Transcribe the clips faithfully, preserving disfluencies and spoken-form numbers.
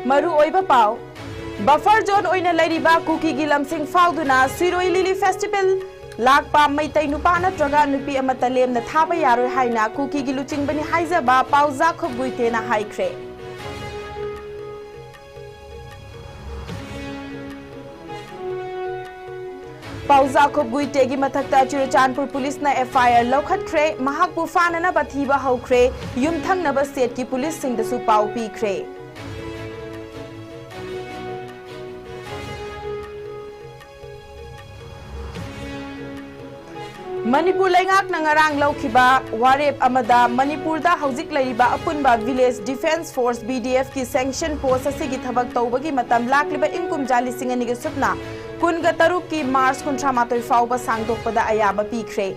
ꯃꯔꯨꯑꯣꯏꯕ ꯄꯥꯎ꯫ Buffer zone ꯑꯣꯏꯅ ꯂꯩꯔꯤꯕ ꯀꯨꯀꯤꯒꯤ ꯂꯝꯁꯤꯡ ꯐꯥꯎꯗꯨꯅ ꯁꯤꯔꯣꯏ ꯂꯤꯂꯤ festival ꯂꯥꯛꯄ ꯃꯩꯇꯩ ꯅꯨꯄꯥ ꯅꯠꯇ꯭ꯔꯒ ꯅꯨꯄꯤ ꯑꯃꯠꯇ ꯂꯦꯝꯅ ꯊꯥꯕ ꯌꯥꯔꯣꯏ ꯍꯥꯏꯅ ꯀꯨꯀꯤꯒꯤ ꯂꯨꯆꯤꯡꯕꯅꯤ ꯍꯥꯏꯖꯕ ꯄꯥꯎꯖꯥꯈꯨꯞ ꯒꯨꯏꯇꯦꯅ ꯍꯥꯏꯈ꯭ꯔꯦ꯫ ꯄꯥꯎꯖꯥꯈꯨꯞ ꯒꯨꯏꯇꯦꯒꯤ ꯃꯊꯛꯇ ꯆꯨꯔꯆꯥꯟꯄꯨꯔ ꯄꯨꯂꯤꯁꯅ F I R ꯂꯧꯈꯠꯈ꯭ꯔꯦ꯫ ꯃꯍꯥꯛꯄꯨ ꯐꯥꯅꯅꯕ ꯊꯤꯕ ꯍꯧꯈ꯭ꯔꯦ꯫ ꯌꯨꯝꯊꯪꯅꯕ stateꯀꯤ ꯄꯨꯂꯤꯁꯁꯤꯡꯗꯁꯨ ꯄꯥꯎ ꯄꯤꯈ꯭ꯔꯦ꯫ ꯃꯅꯤꯄꯨꯔ ꯂꯩꯉꯥꯛꯅ ꯉꯔꯥꯡ ꯂꯧꯈꯤꯕ ꯋꯥꯔꯦꯞ ꯑꯃꯗ ꯃꯅꯤꯄꯨꯔꯗ ꯍꯧꯖꯤꯛ ꯂꯩꯔꯤꯕ ꯑꯄꯨꯟꯕ Village Defence Force, V D Fꯀꯤ sanction post ꯑꯁꯤꯒꯤ ꯊꯕꯛ ꯇꯧꯕꯒꯤ ꯃꯇꯝ ꯂꯥꯛꯂꯤꯕ ꯏꯪ ꯀꯨꯝꯖꯥ ꯂꯤꯁꯤꯡ ꯑꯅꯤꯒ ꯁꯨꯞꯅ ꯀꯨꯟꯒ ꯇꯔꯨꯛꯀꯤ March ꯀꯨꯟꯊ꯭ꯔꯥ ꯃꯥꯊꯣꯏ ꯐꯥꯎꯕ ꯁꯥꯡꯗꯣꯛꯄꯗ ꯑꯌꯥꯕ ꯄꯤꯈ꯭ꯔꯦ꯫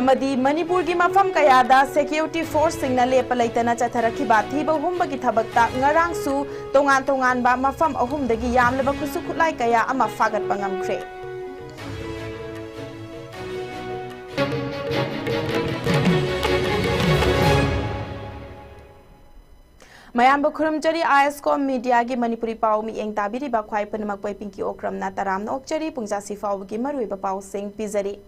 ꯑꯃꯗꯤ ꯃꯅꯤꯄꯨꯔꯒꯤ ꯃꯐꯝ ꯀꯌꯥꯗ security forceꯁꯤꯡꯅ ꯂꯦꯞꯄ ꯂꯩꯇꯅ ꯆꯠꯊꯔꯛꯈꯤꯕ ꯊꯤꯕ ꯍꯨꯝꯕꯒꯤ ꯊꯕꯛꯇ ꯉꯔꯥꯡꯁꯨ ꯇꯣꯉꯥꯟ ꯇꯣꯉꯥꯟꯕ ꯃꯐꯝ ꯑꯍꯨꯝꯗꯒꯤ ꯌꯥꯝꯂꯕ ꯈꯨꯠꯁꯨ ꯈꯨꯠꯂꯥꯏ ꯀꯌꯥ ꯑꯃ ꯐꯥꯒꯠꯄ ꯉꯝꯈ꯭ꯔꯦ꯫ ꯃꯌꯥꯝꯕꯨ ꯈꯨꯔꯨꯝꯖꯔꯤ, ꯑꯥꯏ ꯑꯦꯁ ꯀꯣꯝ ꯃꯤꯗꯤꯌꯥꯒꯤ ꯃꯅꯤꯄꯨꯔꯤ ꯄꯥꯎ ꯃꯤꯠꯌꯦꯡ ꯇꯥꯕꯤꯔꯤꯕ ꯈ꯭ꯋꯥꯏ ꯄꯨꯝꯅꯃꯛꯄꯨ ꯑꯩ ꯄꯤꯡꯀꯤ ꯑꯣꯀ꯭ꯔꯝꯅ ꯇꯔꯥꯝꯅ ꯑꯣꯛꯆꯔꯤ꯫ ꯄꯨꯡꯖꯥꯁꯤ ꯐꯥꯎꯕꯒꯤ ꯃꯔꯨꯑꯣꯏꯕ ꯄꯥꯎꯁꯤꯡ ꯄꯤꯖꯔꯤ꯫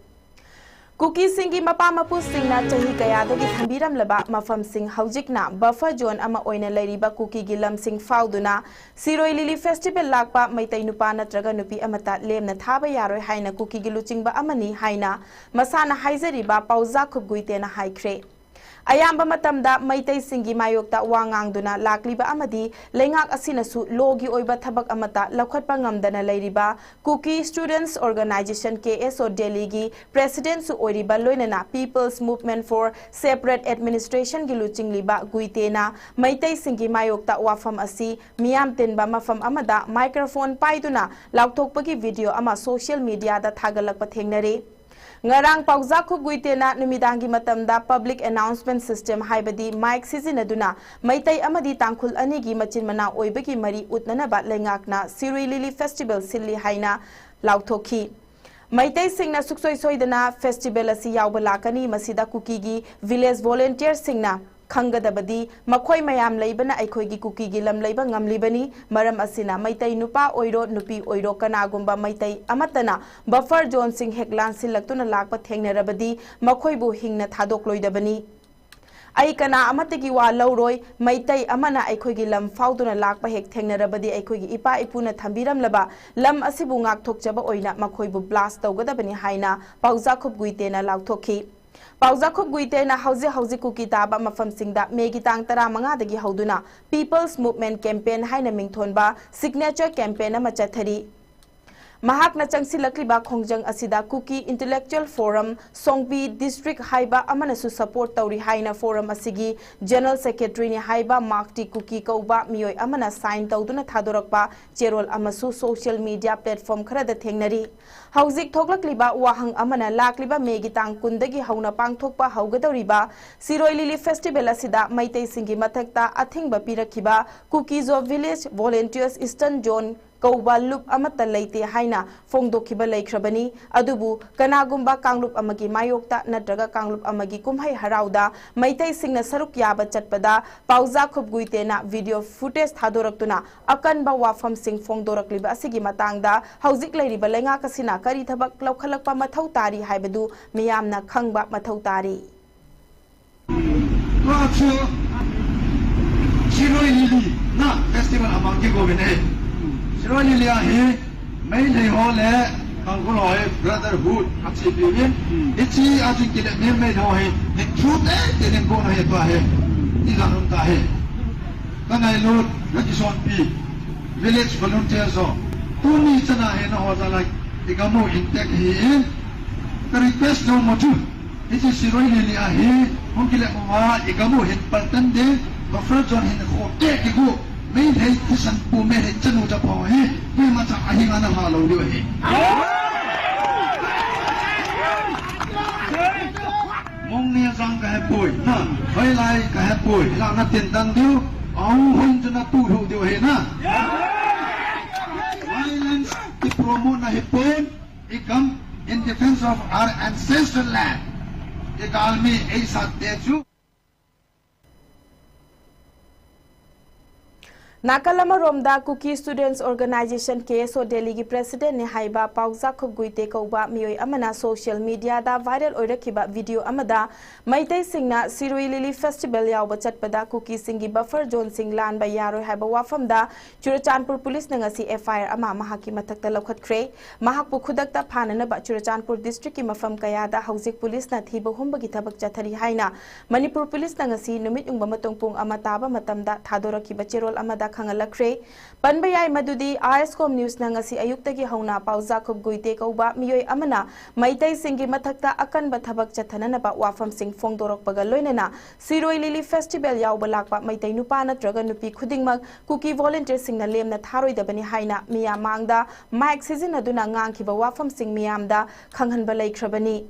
ꯀꯨꯀꯤꯁꯤꯡꯒꯤ ꯃꯄꯥ ꯃꯄꯨꯁꯤꯡꯅ ꯆꯍꯤ ꯀꯌꯥꯗꯒꯤ ꯊꯝꯕꯤꯔꯝꯂꯕ ꯃꯐꯝꯁꯤꯡ ꯍꯧꯖꯤꯛꯅ buffer zone ꯑꯃ ꯑꯣꯏꯅ ꯂꯩꯔꯤꯕ ꯀꯨꯀꯤꯒꯤ ꯂꯝꯁꯤꯡ ꯐꯥꯎꯗꯨꯅ ꯁꯤꯔꯣꯏ ꯂꯤꯂꯤ festival ꯂꯥꯛꯄ ꯃꯩꯇꯩ ꯅꯨꯄꯥ ꯅꯠꯇ꯭ꯔꯒ ꯅꯨꯄꯤ ꯑꯃꯠꯇ ꯂꯦꯝꯅ ꯊꯥꯕ ꯌꯥꯔꯣꯏ ꯍꯥꯏꯅ ꯀꯨꯀꯤꯒꯤ ꯂꯨꯆꯤꯡꯕ ꯑꯃꯅꯤ ꯍꯥꯏꯅ ꯃꯁꯥꯅ ꯍꯥꯏꯖꯔꯤꯕ ꯄꯥꯎꯖꯥꯈꯨꯞ ꯒꯨꯏꯇꯦꯅ ꯍꯥꯏꯈ꯭ꯔꯦ꯫ ꯑꯌꯥꯝꯕ ꯃꯇꯝꯗ ꯃꯩꯇꯩꯁꯤꯡꯒꯤ ꯃꯥꯌꯣꯛꯇ ꯋꯥ ꯉꯥꯡꯗꯨꯅ ꯂꯥꯛꯂꯤꯕ ꯑꯃꯗꯤ ꯂꯩꯉꯥꯛ ꯑꯁꯤꯅꯁꯨ lawꯒꯤ ꯑꯣꯏꯕ ꯊꯕꯛ ꯑꯃꯠꯇ ꯂꯧꯈꯠꯄ ꯉꯝꯗꯅ ꯂꯩꯔꯤꯕ Kuki Students Organisation, K S O, ꯗꯦꯜꯂꯤꯒꯤ presidentꯁꯨ ꯑꯣꯏꯔꯤꯕ ꯂꯣꯏꯅꯅ People's Movement for Separate Administrationꯒꯤ ꯂꯨꯆꯤꯡꯂꯤꯕ ꯒꯨꯏꯇꯦꯅ ꯃꯩꯇꯩꯁꯤꯡꯒꯤ ꯃꯥꯌꯣꯛꯇ ꯋꯥꯐꯝ ꯑꯁꯤ ꯃꯤꯌꯥꯝ ꯇꯤꯟꯕ ꯃꯐꯝ ꯑꯃꯗ microphone ꯄꯥꯏꯗꯨꯅ ꯂꯥꯎꯊꯣꯛꯄꯒꯤ video ꯑꯃ social mediaꯗ ꯊꯥꯒꯠꯂꯛꯄ ꯊꯦꯡꯅꯔꯦ꯫ ꯉꯔꯥꯡ ꯄꯥꯎꯖꯥꯈꯨꯞ ꯒꯨꯏꯇꯦꯅ ꯅꯨꯃꯤꯗꯥꯡꯒꯤ ꯃꯇꯝꯗ public announcement system ꯍꯥꯏꯕꯗꯤ mic ꯁꯤꯖꯤꯟꯅꯗꯨꯅ ꯃꯩꯇꯩ ꯑꯃꯗꯤ ꯇꯥꯡꯈꯨꯜ ꯑꯅꯤꯒꯤ ꯃꯆꯤꯟ ꯃꯅꯥꯎ ꯑꯣꯏꯕꯒꯤ ꯃꯔꯤ ꯎꯠꯅꯅꯕ ꯂꯩꯉꯥꯛꯅ ꯁꯤꯔꯨꯏ ꯂꯤꯂꯤ festival ꯁꯤꯜꯂꯤ ꯍꯥꯏꯅ ꯂꯥꯎꯊꯣꯛꯈꯤ꯫ ꯃꯩꯇꯩꯁꯤꯡꯅ ꯁꯨꯛꯁꯣꯏ ꯁꯣꯏꯗꯅ festival ꯑꯁꯤ ꯌꯥꯎꯕ ꯂꯥꯛꯀꯅꯤ꯫ ꯃꯁꯤꯗ ꯀꯨꯀꯤꯒꯤ village volunteerꯁꯤꯡꯅ ꯈꯪꯒꯗꯕꯗꯤ ꯃꯈꯣꯏ ꯃꯌꯥꯝ ꯂꯩꯕꯅ ꯑꯩꯈꯣꯏꯒꯤ ꯀꯨꯀꯤꯒꯤ ꯂꯝ ꯂꯩꯕ ꯉꯝꯂꯤꯕꯅꯤ꯫ ꯃꯔꯝ ꯑꯁꯤꯅ ꯃꯩꯇꯩ ꯅꯨꯄꯥ ꯑꯣꯏꯔꯣ, ꯅꯨꯄꯤ ꯑꯣꯏꯔꯣ, ꯀꯅꯥꯒꯨꯝꯕ ꯃꯩꯇꯩ ꯑꯃꯠꯇꯅ buffer zoneꯁꯤꯡ ꯍꯦꯛ ꯂꯥꯟꯁꯤꯜꯂꯛꯇꯨꯅ ꯂꯥꯛꯄ ꯊꯦꯡꯅꯔꯕꯗꯤ ꯃꯈꯣꯏꯕꯨ ꯍꯤꯡꯅ ꯊꯥꯗꯣꯛꯂꯣꯏꯗꯕꯅꯤ꯫ ꯑꯩ ꯀꯅꯥ ꯑꯃꯠꯇꯒꯤ ꯋꯥ ꯂꯧꯔꯣꯏ꯫ ꯃꯩꯇꯩ ꯑꯃꯅ ꯑꯩꯈꯣꯏꯒꯤ ꯂꯝ ꯐꯥꯎꯗꯨꯅ ꯂꯥꯛꯄ ꯍꯦꯛ ꯊꯦꯡꯅꯔꯕꯗꯤ ꯑꯩꯈꯣꯏꯒꯤ ꯏꯄꯥ ꯏꯄꯨꯅ ꯊꯝꯕꯤꯔꯝꯂꯕ ꯂꯝ ꯑꯁꯤꯕꯨ ꯉꯥꯛꯊꯣꯛꯆꯕ ꯑꯣꯏꯅ ꯃꯈꯣꯏꯕꯨ blast ꯇꯧꯒꯗꯕꯅꯤ ꯍꯥꯏꯅ ꯄꯥꯎꯖꯥꯈꯨꯞ ꯒꯨꯏꯇꯦꯅ ꯂꯥꯎꯊꯣꯛꯈꯤ꯫ ꯄꯥꯎꯖꯥꯈꯨꯞ ꯒꯨꯏꯇꯦꯅ ꯍꯧꯖꯤꯛ ꯍꯧꯖꯤꯛ ꯀꯨꯀꯤ ꯇꯥꯕ ꯃꯐꯝꯁꯤꯡꯗ ꯃꯦꯒꯤ ꯇꯥꯡ ꯇꯔꯥꯃꯉꯥꯗꯒꯤ ꯍꯧꯗꯨꯅ People's Movement Campaign ꯍꯥꯏꯅ ꯃꯤꯡꯊꯣꯟꯕ signature campaign ꯑꯃ ꯆꯠꯊꯔꯤ꯫ ꯃꯍꯥꯛꯅ ꯆꯪꯁꯤꯜꯂꯛꯂꯤꯕ ꯈꯣꯡꯖꯪ ꯑꯁꯤꯗ Kuki Intellectual Forum ꯁꯣꯡꯕꯤ District ꯍꯥꯏꯕ ꯑꯃꯅꯁꯨ support ꯇꯧꯔꯤ ꯍꯥꯏꯅ forum ꯑꯁꯤꯒꯤ General Secretaryꯅꯤ ꯍꯥꯏꯕ ꯃꯥꯛꯇꯤ ꯀꯨꯀꯤ ꯀꯧꯕ ꯃꯤꯑꯣꯏ ꯑꯃꯅ sign ꯇꯧꯗꯨꯅ ꯊꯥꯗꯣꯔꯛꯄ ꯆꯦꯔꯣꯜ ꯑꯃꯁꯨ social media platform ꯈꯔꯗ ꯊꯦꯡꯅꯔꯤ꯫ ꯍꯧꯖꯤꯛ ꯊꯣꯛꯂꯛꯂꯤꯕ ꯋꯥꯍꯪ ꯑꯃꯅ ꯂꯥꯛꯂꯤꯕ ꯃꯦꯒꯤ ꯇꯥꯡ ꯀꯨꯟꯗꯒꯤ ꯍꯧꯅ ꯄꯥꯡꯊꯣꯛꯄ ꯍꯧꯒꯗꯧꯔꯤꯕ ꯁꯤꯔꯣꯏ ꯂꯤꯂꯤ festival ꯑꯁꯤꯗ ꯃꯩꯇꯩꯁꯤꯡꯒꯤ ꯃꯊꯛꯇ ꯑꯊꯤꯡꯕ ꯄꯤꯔꯛꯈꯤꯕ Kuki-Zo Village Volunteers Eastern Zone ꯀꯧꯕ ꯂꯨꯞ ꯑꯃꯠꯇ ꯂꯩꯇꯦ ꯍꯥꯏꯅ ꯐꯣꯡꯗꯣꯛꯈꯤꯕ ꯂꯩꯈ꯭ꯔꯕꯅꯤ꯫ ꯑꯗꯨꯕꯨ ꯀꯅꯥꯒꯨꯝꯕ ꯀꯥꯡꯂꯨꯞ ꯑꯃꯒꯤ ꯃꯥꯌꯣꯛꯇ ꯅꯠꯇ꯭ꯔꯒ ꯀꯥꯡꯂꯨꯞ ꯑꯃꯒꯤ ꯀꯨꯝꯍꯩ ꯍꯔꯥꯎꯗ ꯃꯩꯇꯩꯁꯤꯡꯅ ꯁꯔꯨꯛ ꯌꯥꯕ ꯆꯠꯄꯗ ꯄꯥꯎꯖꯥꯈꯨꯞ ꯒꯨꯏꯇꯦꯅ video footage ꯊꯥꯗꯣꯔꯛꯇꯨꯅ ꯑꯀꯟꯕ ꯋꯥꯐꯝꯁꯤꯡ ꯐꯣꯡꯗꯣꯔꯛꯂꯤꯕ ꯑꯁꯤꯒꯤ ꯃꯇꯥꯡꯗ ꯍꯧꯖꯤꯛ ꯂꯩꯔꯤꯕ ꯂꯩꯉꯥꯛ ꯑꯁꯤꯅ ꯀꯔꯤ ꯊꯕꯛ ꯂꯧꯈꯠꯂꯛꯄ ꯃꯊꯧ ꯇꯥꯔꯤ ꯍꯥꯏꯕꯗꯨ ꯃꯤꯌꯥꯝꯅ ꯈꯪꯕ ꯃꯊꯧ ꯇꯥꯔꯤ꯫ Tuachu Shirui Lily na festival amang ki govine. Shirui Lily ahi Meitei ho le Tangkhul ho hi brotherhood achi piwin. Ichi achi kile me Meitei ho hi ni chu te te ning ko na he tua he. Ni la nun ta he. Ka nai lo na ki son pi village volunteers ho. Tuni chana he na ho za lai. Ikamu intek hi in. Ka request no mo chu. Hichi Shirui Lily ahi, hong kile mo wa, ikamu hin paltan de, buffer zone hin khote kigu, Meitei thisan pu Meitei chanu cha pho hi, kui ma cha ahi ngana ha lo diu ahi. Mong ne zang ka he poi, na, hoi lai ka he poi, la na tin tan diu, au hon chu na tu lu diu ahi na. Violence ki promote na hi pon, I come in defense of our ancestral land. I galmi ei sat te chu. ꯅꯥꯀꯜ ꯑꯃꯔꯣꯝꯗ, Kuki Students Organisation, K S O, ꯗꯦꯜꯂꯤꯒꯤ presidentꯅꯤ ꯍꯥꯏꯕ ꯄꯥꯎꯖꯥꯈꯨꯞ ꯒꯨꯏꯇꯦ ꯀꯧꯕ ꯃꯤꯑꯣꯏ ꯑꯃꯅ social mediaꯗ viral ꯑꯣꯏꯔꯛꯈꯤꯕ video ꯑꯃꯗ ꯃꯩꯇꯩꯁꯤꯡꯅ ꯁꯤꯔꯣꯏ ꯂꯤꯂꯤ festival ꯌꯥꯎꯕ ꯆꯠꯄꯗ ꯀꯨꯀꯤꯁꯤꯡꯒꯤ buffer zoneꯁꯤꯡ ꯂꯥꯟꯕ ꯌꯥꯔꯣꯏ ꯍꯥꯏꯕ ꯋꯥꯐꯝꯗ ꯆꯨꯔꯆꯥꯟꯄꯨꯔ ꯄꯨꯂꯤꯁꯅ ꯉꯁꯤ F I R ꯑꯃ ꯃꯍꯥꯛꯀꯤ ꯃꯊꯛꯇ ꯂꯧꯈꯠꯈ꯭ꯔꯦ꯫ ꯃꯍꯥꯛꯄꯨ ꯈꯨꯗꯛꯇ ꯐꯥꯅꯅꯕ ꯆꯨꯔꯆꯥꯟꯄꯨꯔ districtꯀꯤ ꯃꯐꯝ ꯀꯌꯥꯗ ꯍꯧꯖꯤꯛ ꯄꯨꯂꯤꯁꯅ ꯊꯤꯕ ꯍꯨꯝꯕꯒꯤ ꯊꯕꯛ ꯆꯠꯊꯔꯤ ꯍꯥꯏꯅ ꯃꯅꯤꯄꯨꯔ ꯄꯨꯂꯤꯁꯅ ꯉꯁꯤ ꯅꯨꯃꯤꯠ ꯌꯨꯡꯕ ꯃꯇꯨꯡ ꯄꯨꯡ ꯑꯃ ꯇꯥꯕ ꯃꯇꯝꯗ ꯊꯥꯗꯣꯔꯛꯈꯤꯕ ꯆꯦꯔꯣꯜ ꯑꯃꯗ ꯈꯪꯍꯜꯂꯛꯈ꯭ꯔꯦ꯫ ꯄꯟꯕ ꯌꯥꯏ ꯃꯗꯨꯗꯤ ISCOM Newsꯅ ꯉꯁꯤ ꯑꯌꯨꯛꯇꯒꯤ ꯍꯧꯅ ꯄꯥꯎꯖꯥꯈꯨꯞ ꯒꯨꯏꯇꯦ ꯀꯧꯕ ꯃꯤꯑꯣꯏ ꯑꯃꯅ ꯃꯩꯇꯩꯁꯤꯡꯒꯤ ꯃꯊꯛꯇ ꯑꯀꯟꯕ ꯊꯕꯛ ꯆꯠꯊꯅꯅꯕ ꯋꯥꯐꯝꯁꯤꯡ ꯐꯣꯡꯗꯣꯔꯛꯄꯒ ꯂꯣꯏꯅꯅ ꯁꯤꯔꯣꯏ ꯂꯤꯂꯤ festival ꯌꯥꯎꯕ ꯂꯥꯛꯄ ꯃꯩꯇꯩ ꯅꯨꯄꯥ ꯅꯠꯇ꯭ꯔꯒ ꯅꯨꯄꯤ ꯈꯨꯗꯤꯡꯃꯛ ꯀꯨꯀꯤ volunteerꯁꯤꯡꯅ ꯂꯦꯝꯅ ꯊꯥꯔꯣꯏꯗꯕꯅꯤ ꯍꯥꯏꯅ ꯃꯤꯌꯥꯝ ꯃꯥꯡꯗ mic ꯁꯤꯖꯤꯟꯅꯗꯨꯅ ꯉꯥꯡꯈꯤꯕ ꯋꯥꯐꯝꯁꯤꯡ ꯃꯤꯌꯥꯝꯗ ꯈꯪꯍꯟꯕ ꯂꯩꯈ꯭ꯔꯕꯅꯤ꯫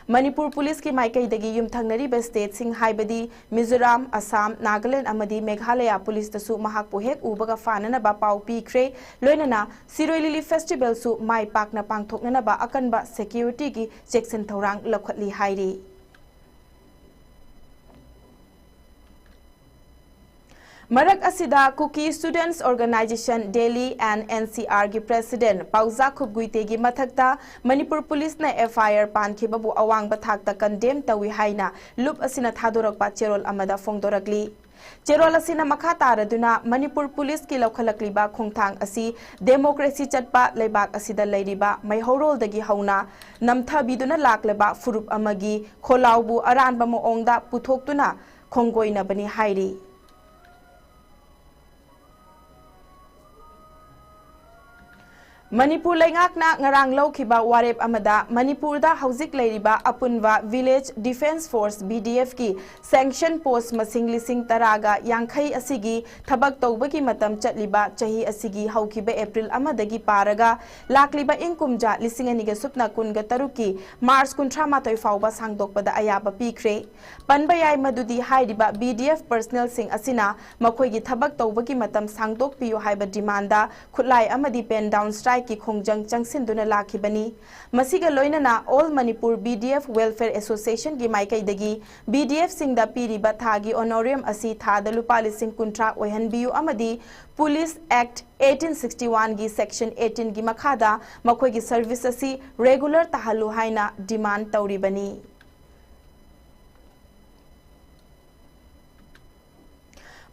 ꯃꯅꯤꯄꯨꯔ ꯄꯨꯂꯤꯁꯀꯤ ꯃꯥꯏꯀꯩꯗꯒꯤ ꯌꯨꯝꯊꯪꯅꯔꯤꯕ stateꯁꯤꯡ ꯍꯥꯏꯕꯗꯤ ꯃꯤꯖꯣꯔꯥꯝ, ꯑꯁꯥꯝ, ꯅꯥꯒꯥꯂꯦꯟ ꯑꯃꯗꯤ ꯃꯦꯘꯥꯂꯌꯥ ꯄꯨꯂꯤꯁꯇꯁꯨ ꯃꯍꯥꯛꯄꯨ ꯍꯦꯛ ꯎꯕꯒ ꯐꯥꯅꯅꯕ ꯄꯥꯎ ꯄꯤꯈ꯭ꯔꯦ꯫ ꯂꯣꯏꯅꯅ ꯁꯤꯔꯣꯏ ꯂꯤꯂꯤ festivalꯁꯨ ꯃꯥꯏ ꯄꯥꯛꯅ ꯄꯥꯡꯊꯣꯛꯅꯅꯕ ꯑꯀꯟꯕ securityꯒꯤ ꯆꯦꯛꯁꯤꯟ ꯊꯧꯔꯥꯡ ꯂꯧꯈꯠꯂꯤ ꯍꯥꯏꯔꯤ꯫ ꯃꯔꯛ ꯑꯁꯤꯗ, Kuki Students Organisation Delhi and NCRꯒꯤ president ꯄꯥꯎꯖꯥꯈꯨꯞ ꯒꯨꯏꯇꯦꯒꯤ ꯃꯊꯛꯇ ꯃꯅꯤꯄꯨꯔ ꯄꯨꯂꯤꯁꯅ F I R ꯄꯥꯟꯈꯤꯕꯕꯨ ꯑꯋꯥꯡꯕ ꯊꯥꯛꯇ condemn ꯇꯧꯏ ꯍꯥꯏꯅ ꯂꯨꯞ ꯑꯁꯤꯅ ꯊꯥꯗꯣꯔꯛꯄ ꯆꯦꯔꯣꯜ ꯑꯃꯗ ꯐꯣꯡꯗꯣꯔꯛꯂꯤ꯫ ꯆꯦꯔꯣꯜ ꯑꯁꯤꯅ ꯃꯈꯥ ꯇꯥꯔꯗꯨꯅ ꯃꯅꯤꯄꯨꯔ ꯄꯨꯂꯤꯁꯀꯤ ꯂꯧꯈꯠꯂꯛꯂꯤꯕ ꯈꯣꯡꯊꯥꯡ ꯑꯁꯤ democracy ꯆꯠꯄ ꯂꯩꯕꯥꯛ ꯑꯁꯤꯗ ꯂꯩꯔꯤꯕ ꯃꯩꯍꯧꯔꯣꯜꯗꯒꯤ ꯍꯧꯅ ꯅꯝꯊꯕꯤꯗꯨꯅ ꯂꯥꯛꯂꯕ ꯐꯨꯔꯨꯞ ꯑꯃꯒꯤ ꯈꯣꯜꯂꯥꯎꯕꯨ ꯑꯔꯥꯟꯕ ꯃꯑꯣꯡꯗ ꯄꯨꯊꯣꯛꯇꯨꯅ ꯈꯣꯡꯒꯣꯏꯅꯕꯅꯤ ꯍꯥꯏꯔꯤ꯫ ꯃꯅꯤꯄꯨꯔ ꯂꯩꯉꯥꯛꯅ ꯉꯔꯥꯡ ꯂꯧꯈꯤꯕ ꯋꯥꯔꯦꯞ ꯑꯃꯗ ꯃꯅꯤꯄꯨꯔꯗ ꯍꯧꯖꯤꯛ ꯂꯩꯔꯤꯕ ꯑꯄꯨꯟꯕ Village Defence Force, VDFꯀꯤ sanction post ꯃꯁꯤꯡ ꯂꯤꯁꯤꯡ ꯇꯔꯥꯒ ꯌꯥꯡꯈꯩ ꯑꯁꯤꯒꯤ ꯊꯕꯛ ꯇꯧꯕꯒꯤ ꯃꯇꯝ ꯆꯠꯂꯤꯕ ꯆꯍꯤ ꯑꯁꯤꯒꯤ ꯍꯧꯈꯤꯕ April ꯑꯃꯗꯒꯤ ꯄꯥꯔꯒ ꯂꯥꯛꯂꯤꯕ ꯏꯪ ꯀꯨꯝꯖꯥ ꯂꯤꯁꯤꯡ ꯑꯅꯤꯒ ꯁꯨꯞꯅ ꯀꯨꯟꯒ ꯇꯔꯨꯛꯀꯤ March ꯀꯨꯟꯊ꯭ꯔꯥ ꯃꯥꯊꯣꯏ ꯐꯥꯎꯕ ꯁꯥꯡꯗꯣꯛꯄꯗ ꯑꯌꯥꯕ ꯄꯤꯈ꯭ꯔꯦ꯫ ꯄꯟꯕ ꯌꯥꯏ ꯃꯗꯨꯗꯤ ꯍꯥꯏꯔꯤꯕ VDF personnelꯁꯤꯡ ꯑꯁꯤꯅ ꯃꯈꯣꯏꯒꯤ ꯊꯕꯛ ꯇꯧꯕꯒꯤ ꯃꯇꯝ ꯁꯥꯡꯗꯣꯛꯄꯤꯌꯨ ꯍꯥꯏꯕ demandꯗ ꯈꯨꯠꯂꯥꯏ ꯑꯃꯗꯤ pen down strike ꯀꯤ ꯈꯣꯡꯖꯪ ꯆꯪꯁꯤꯟꯗꯨꯅ ꯂꯥꯛꯈꯤꯕꯅꯤ꯫ ꯃꯁꯤꯒ ꯂꯣꯏꯅꯅ All Manipur B D F Welfare Association ꯒꯤ ꯃꯥꯏꯀꯩꯗꯒꯤ B D F ꯁꯤꯡꯗ ꯄꯤꯔꯤꯕ ꯊꯥꯒꯤ honorarium ꯑꯁꯤ ꯊꯥꯗ ꯂꯨꯄꯥ ꯂꯤꯁꯤꯡ ꯀꯨꯟꯊ꯭ꯔꯥ ꯑꯣꯏꯍꯟꯕꯤꯌꯨ ꯑꯃꯗꯤ Police Act eighteen sixty-one ꯒꯤ Section eighteen ꯒꯤ ꯃꯈꯥꯗ ꯃꯈꯣꯏꯒꯤ service ꯑꯁꯤ regular ꯇꯥꯍꯜꯂꯨ ꯍꯥꯏꯅ demand ꯇꯧꯔꯤꯕꯅꯤ꯫